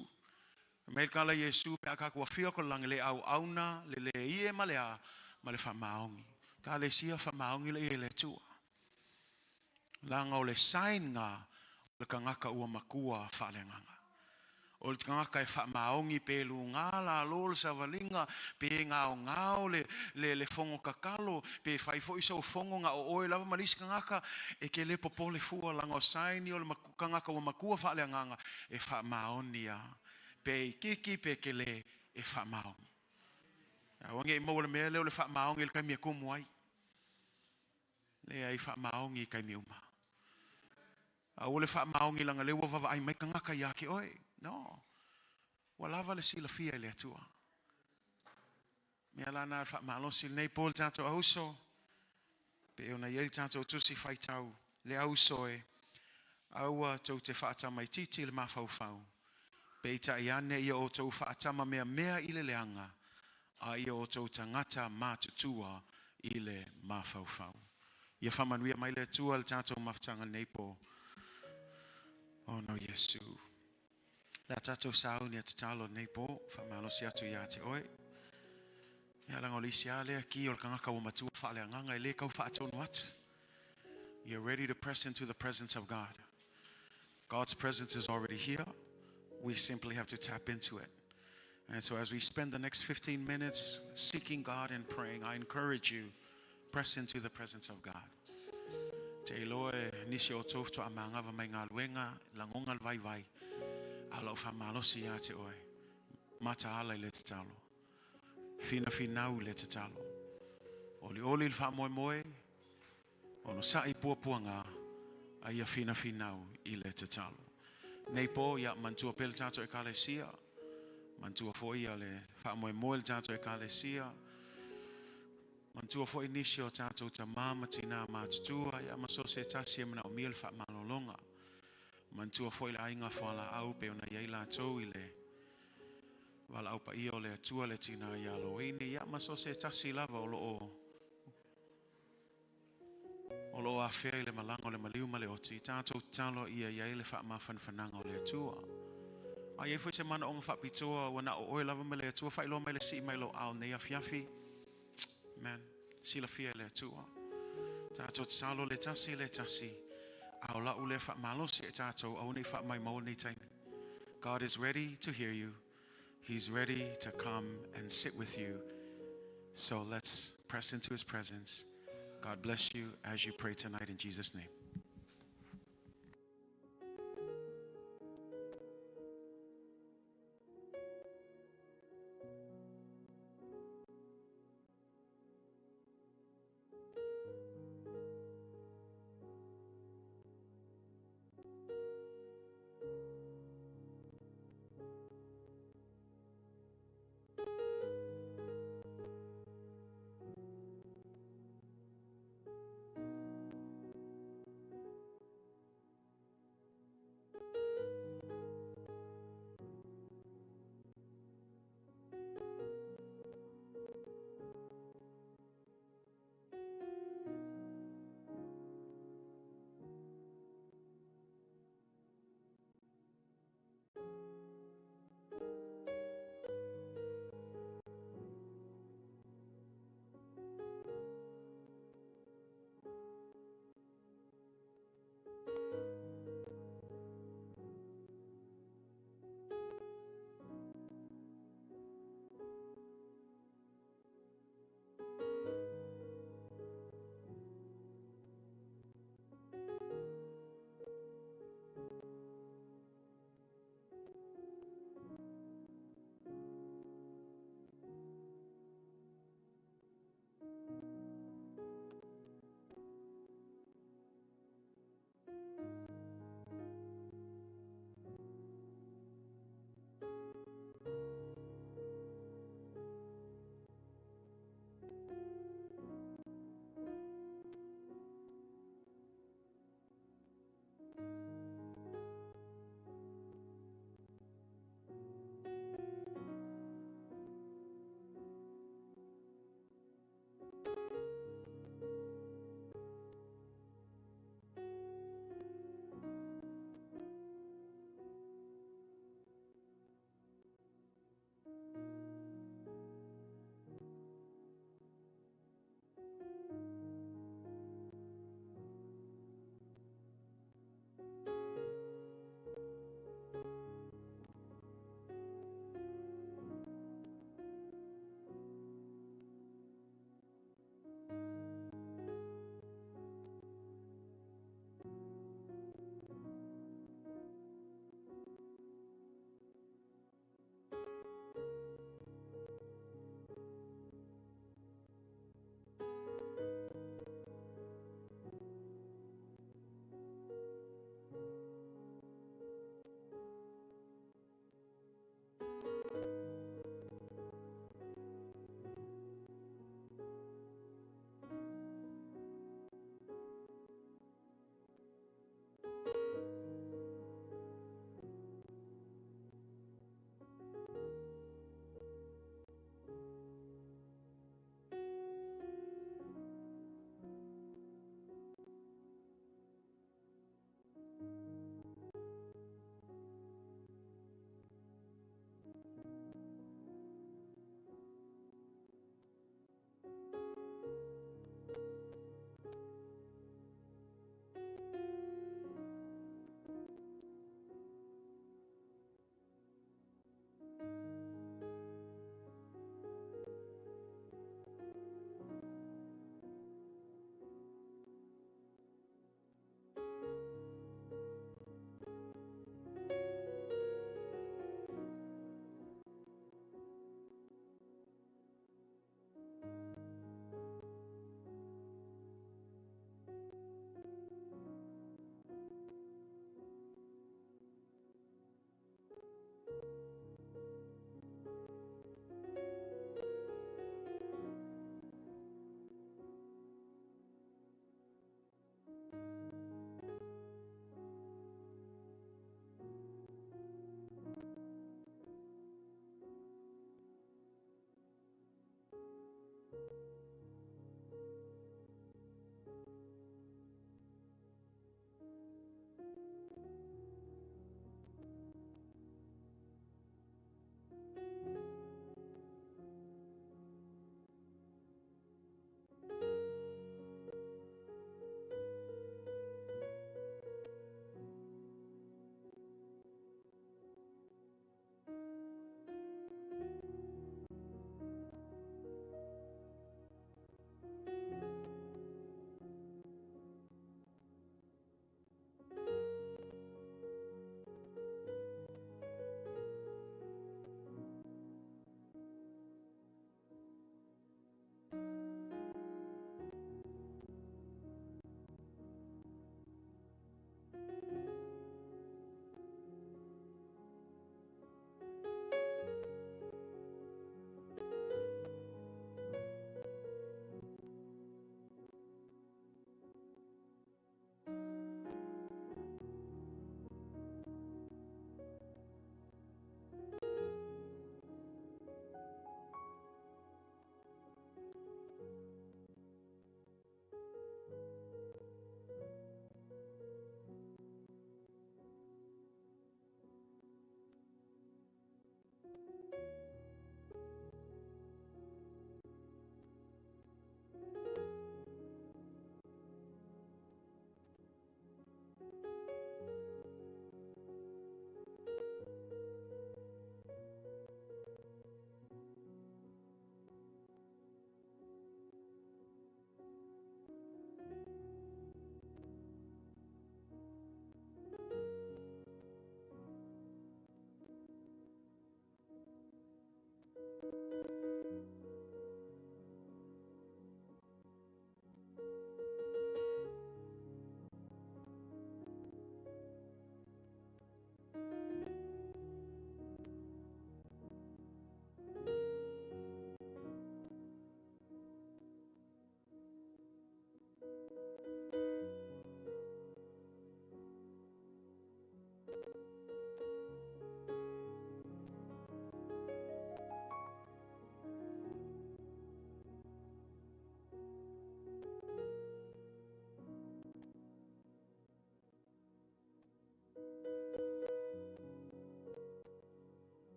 Mai le tala Iesu pe a tatou afio atu i le lagi le auauna le le ie ma le a ma le faamaoni. Ekalesia faamaoni le ia i le Atua. Laga o le sign na o le tagata ua matua faaleagaga. O le tagata e faamaoni pe luga lalo le savaliga, pe gaogao le fono tatalo, pe fai foi sou fono na o oe lava ma le isi tagata, e te le popole fua laga o sign o le tagata ua matua faaleagaga e faamaoni a. Pe itiiti pe tele e faamaoni. Aua ne i maua le mea lea o le faamaoni i le taimi e tumu ai. Leai, faamaoni i taimi uma. Aua le faamaoni laga lea ua vaavaai mai tagata ia te oe. No. Ua lava le silafia i le Atua. Mea la na faamalosi lenei po le tatou auso. Pe ona i ai le tatou tusi faitau le auso e aua tou te faatamaitiiti le mafaufau. Peitai ane ia outou faatama mea mea i le leaga, a ia outou tagata matutua i le mafaufau. Ia faamanuia mai le Atua le tatou mafutaga nei po. Oh no, Iesu. Le a tatou sauni a tatalo nei po, faamalosi atu ia te oe. Ia laga o le isi a lea ki o le tagata ua matua faaleagaga e le tau faatonu atu. You're ready to press into the presence of God. God's presence is already here. We simply have to tap into it. And so as we spend the next 15 minutes seeking God and praying, I encourage you, press into the presence of God. Te iloa e nisi o outou faatoa magava mai galuega, lagoga le vaivai, a o lau faamalosi ia te oe. Mataala i le tatalo. Finafinau i le tatalo. Olioli le faamoemoe, onosa'i puapuaga, a ia finafinau i le tatalo. Nei po, ia manatua pea le tatou ekalesia, manatua foi ia le faamoemoe le tatou ekalesia, manatua foi nisi o tatou tamā ma tinā matutua, ia ma so o se tasi e manaomia le faamalologa. Manatua foi le aiga fualaau pe ona i ai latou i le valaau paia o le Atua le tina ia Loini, ia ma so o se tasi lava o loo afea i le malaga o le maliu ma le oti, tatou tatalo ia i ai le faamafanafanaga o le Atua. A i ai foi se manaoga faapitoa ua na o oe lava ma le Atua, faailoa mai le sii mai lou aao nei afiafi. Amen. Silafia e le Atua. Tatou tatalo le tasi le tasi. A o lau lea faamalosi e tatou aua nei faamaumauina nei taimi. God is ready to hear you. He's ready to come and sit with you. So let's press into his presence. God bless you as you pray tonight in Jesus' name.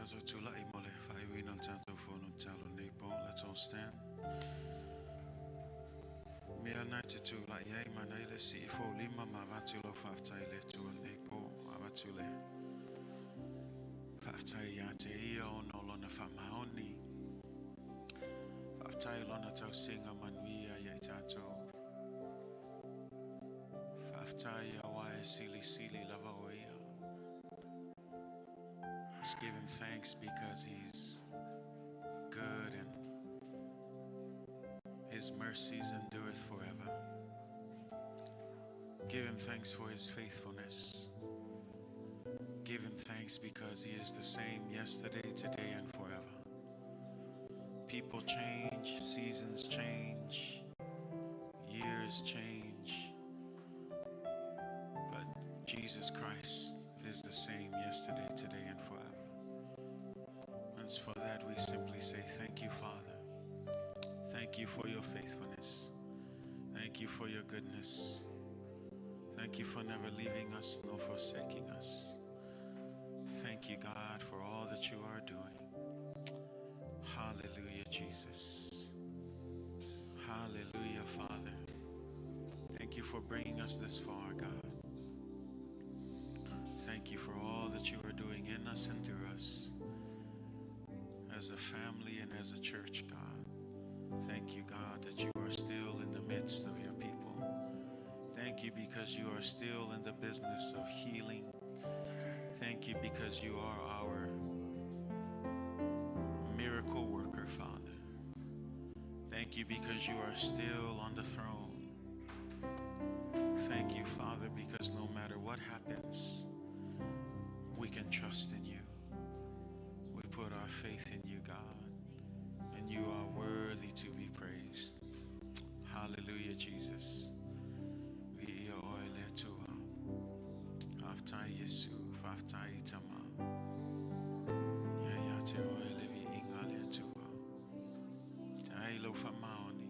Tatou tulai mo le faaiuina o le tatou fono tatalo i lenei po. Let's all stand. Mea na e te tulai ai manaia le sii fou lima ma avatu lau faafetai i le Atua i lenei po. Avatu le faafetai ia te ia ona o lona faamaoni. Faafetai i lona tausiga manuia ia i tatou. Faafetai aua e silisili lava o ia. Just give him thanks because he's good and his mercies endureth forever. Give him thanks for his faithfulness. Give him thanks because he is the same yesterday, today, and forever. People change, seasons change, years change, but Jesus Christ is the same yesterday, today, and forever. And for that, we simply say, thank you, Father. Thank you for your faithfulness. Thank you for your goodness. Thank you for never leaving us nor forsaking us. Thank you, God, for all that you are doing. Hallelujah, Jesus. Hallelujah, Father. Thank you for bringing us this far, God. Thank you for all that you are doing in us and through us as a family and as a church, God. Thank you, God, that you are still in the midst of your people. Thank you because you are still in the business of healing. Thank you because you are our miracle worker, Father. Thank you because you are still on the throne. Thank you, Father, because no matter what happens, we can trust in you. We put our faith in you, God, and you are worthy to be praised. Hallelujah, Jesus. Viia oe le Atua. Faafetai Iesu, faafetai Tama. Ia ia te oe le viiga le Atua. Te ai lau faamaoni.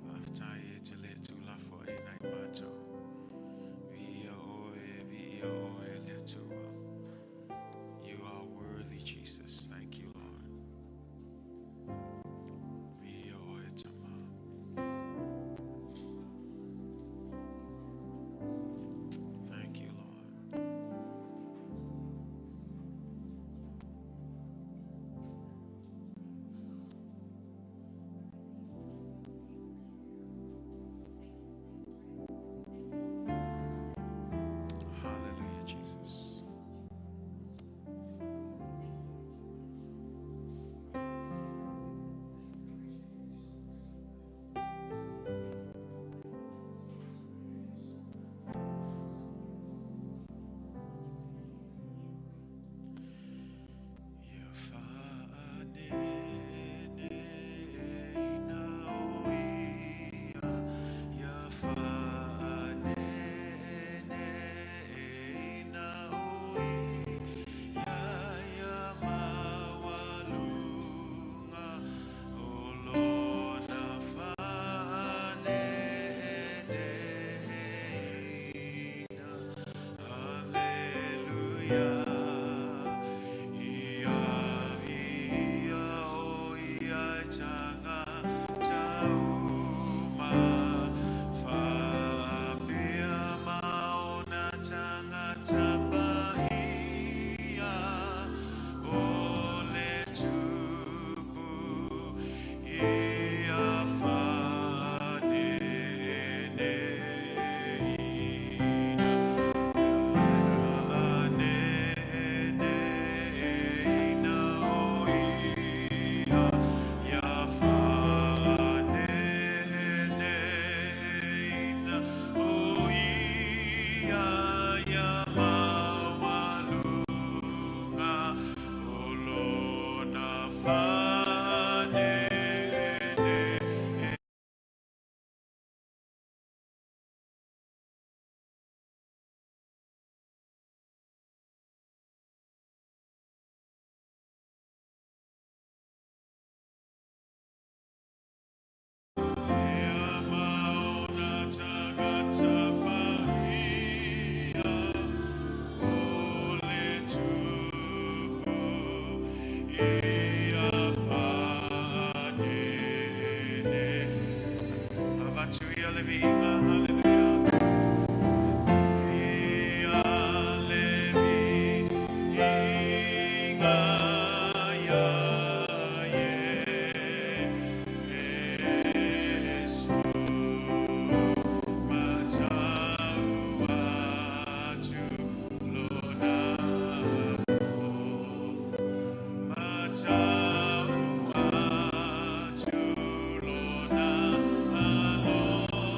Faafetai e te le tulafo e nai matou. Viia oe, viia oe le Atua. You are worthy, Jesus. Thank you, Lord. Viia oe Tama. Thank you, Lord. Hallelujah, Jesus. Ia faaneneina o ia, ia faaneneina o ia, ia maualuga o lona faaneneina. Hallelujah. Ia via o ia tagata uma, faapea ma ona tagata paia, o le Tupu ia faaneneina. Faaneneina o ia, ia. Ia fa'anene. Avatu ia le viiga, haleluia. Ia le viiga ia Iesu. Matau atu lona alofa. Matau atu lona alofa.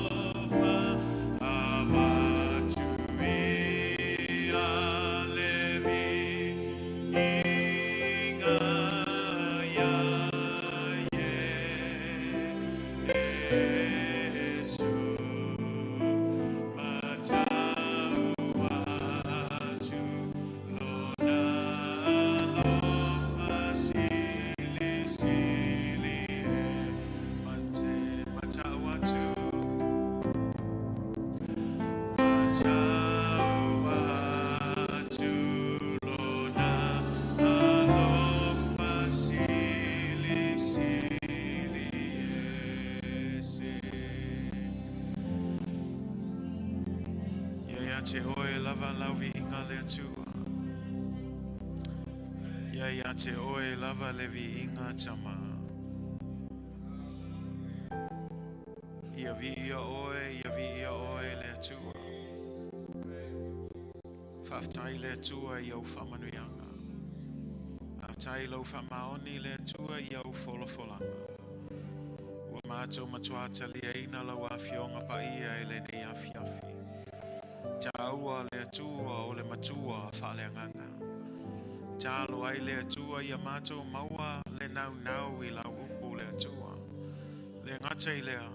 Avatu ia le viiga ia Iesu. Matau atu lona alofa silisili e. Matau atu. Matau atu lona alofa silisili ese. Ia ia te oe lava lau viiga le Atua. Ia ia te oe lava le viiga tama. Ia viia oe, ia viia oe le Atua. Faafetai le Atua i au faamanuiaga. Faafetai lau faamaoni le Atua i au folafolaga. Ua matou matuā taliaina lau afioga paia i lenei afiafi. Taua le Atua o le matua faaleagaga. Talo ai le Atua ia matou maua le naunau i lau upu le Atua. Le gata i lea,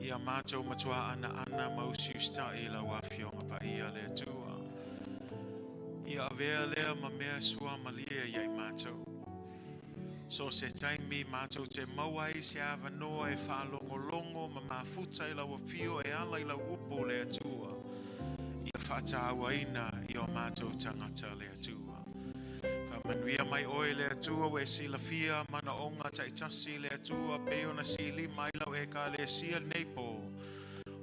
ia matou matuā anaana ma usiusitai i lau afioga paia le Atua. Ia avea lea ma mea suamalie ia i matou. So se taimi matou te maua ai se avanoa e faalogologo ma mafuta i lau afio e ala i lau upu le Atua. Ia faatauaina i o matou tagata le Atua. Faamanuia mai oe le Atua ua e silafia manaoga taitasi le Atua pe ona silima ai lau ekalesia lenei po.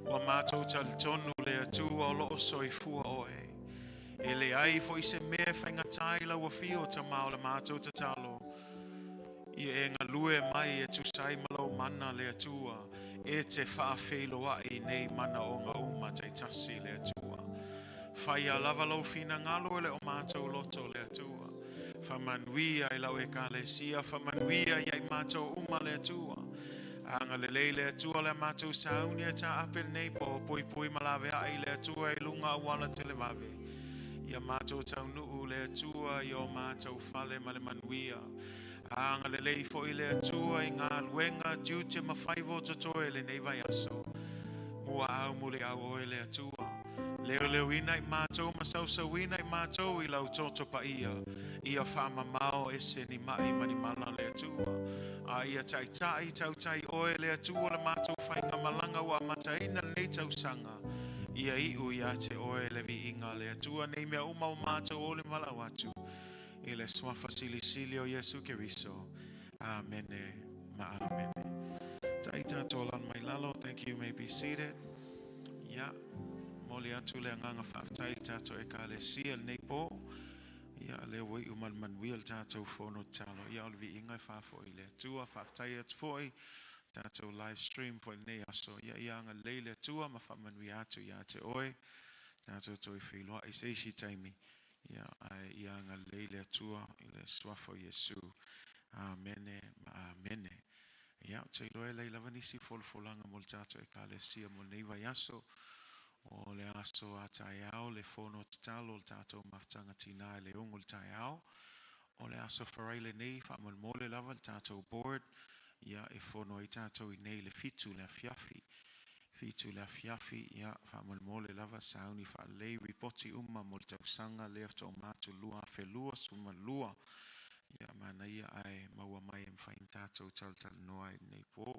Ua matou talitonu le Atua o loo soifua oe. E leai foi se mea e faigata i lau afio tama o le matou tatalo. Ia e galue mai e tusa ai ma lau mana le Atua. E te faafeiloai nei manaoga uma taitasi le Atua. Faia lava lau finagalo e le o matou loto le Atua. Faamanuia i lau ekalesia, faamanuia ia i matou uma le Atua. Agalelei le Atua le matou sauni e taape nei po puipui ma laveai le Atua i luga auala televave. Ia matou taunuu le Atua i o matou fale ma le manuia. Agalelei foi le Atua i galuega tiute ma faiva o totoe lenei vaiaso. Mua au muliau oe le Atua. Leoleuina i matou ma sausauina i matou i lau toto paia. Ia faamamao ese ni mai ma ni mala le Atua. A ia taitai tautai oe le Atua le matou faigamalaga ua amataina lenei tausaga. Ia iu ia te oe le viiga le Atua nei mea uma o matou ole malau atu. I le suafa silisili o Iesu Keriso. Amene ma amene. Taita tōlan mai lalo. Thank you. You may be seated. Ia, momoli atu le agaga faafetai i tatou ekalesia lenei po. Ia, lea ua iu ma le manuia le tatou fono tatalo. Ia, o le viiga e faafoi le Atua. Faafetai atu foi tatou live stream foi lenei aso. Ia, ia agalelei le Atua ma faamanuia atu ia te oe. Tatou toe feiloai se isi taimi. Ia, ae ia agalelei le Atua i le suafa o Iesu. Amene ma amene. Ia, ou te iloa e leai lava nisi folafolaga mo le tatou ekalesia mo lenei vaiaso. O le aso a taeao le fono tatalo o le tatou mafutaga tina i le 6 o le taeao. O le aso Faraile lenei faamolemole lava le tatou board. Ia, e fono ai tatou i nei le 7 le afiafi. 7 le afiafi, ia, faamolemole lava sauni faalelei ripoti uma mo le tausaga lea faatoa matu 2022. Ia, manaia ae maua mai e mafai ona tatou talatalanoa i lenei po.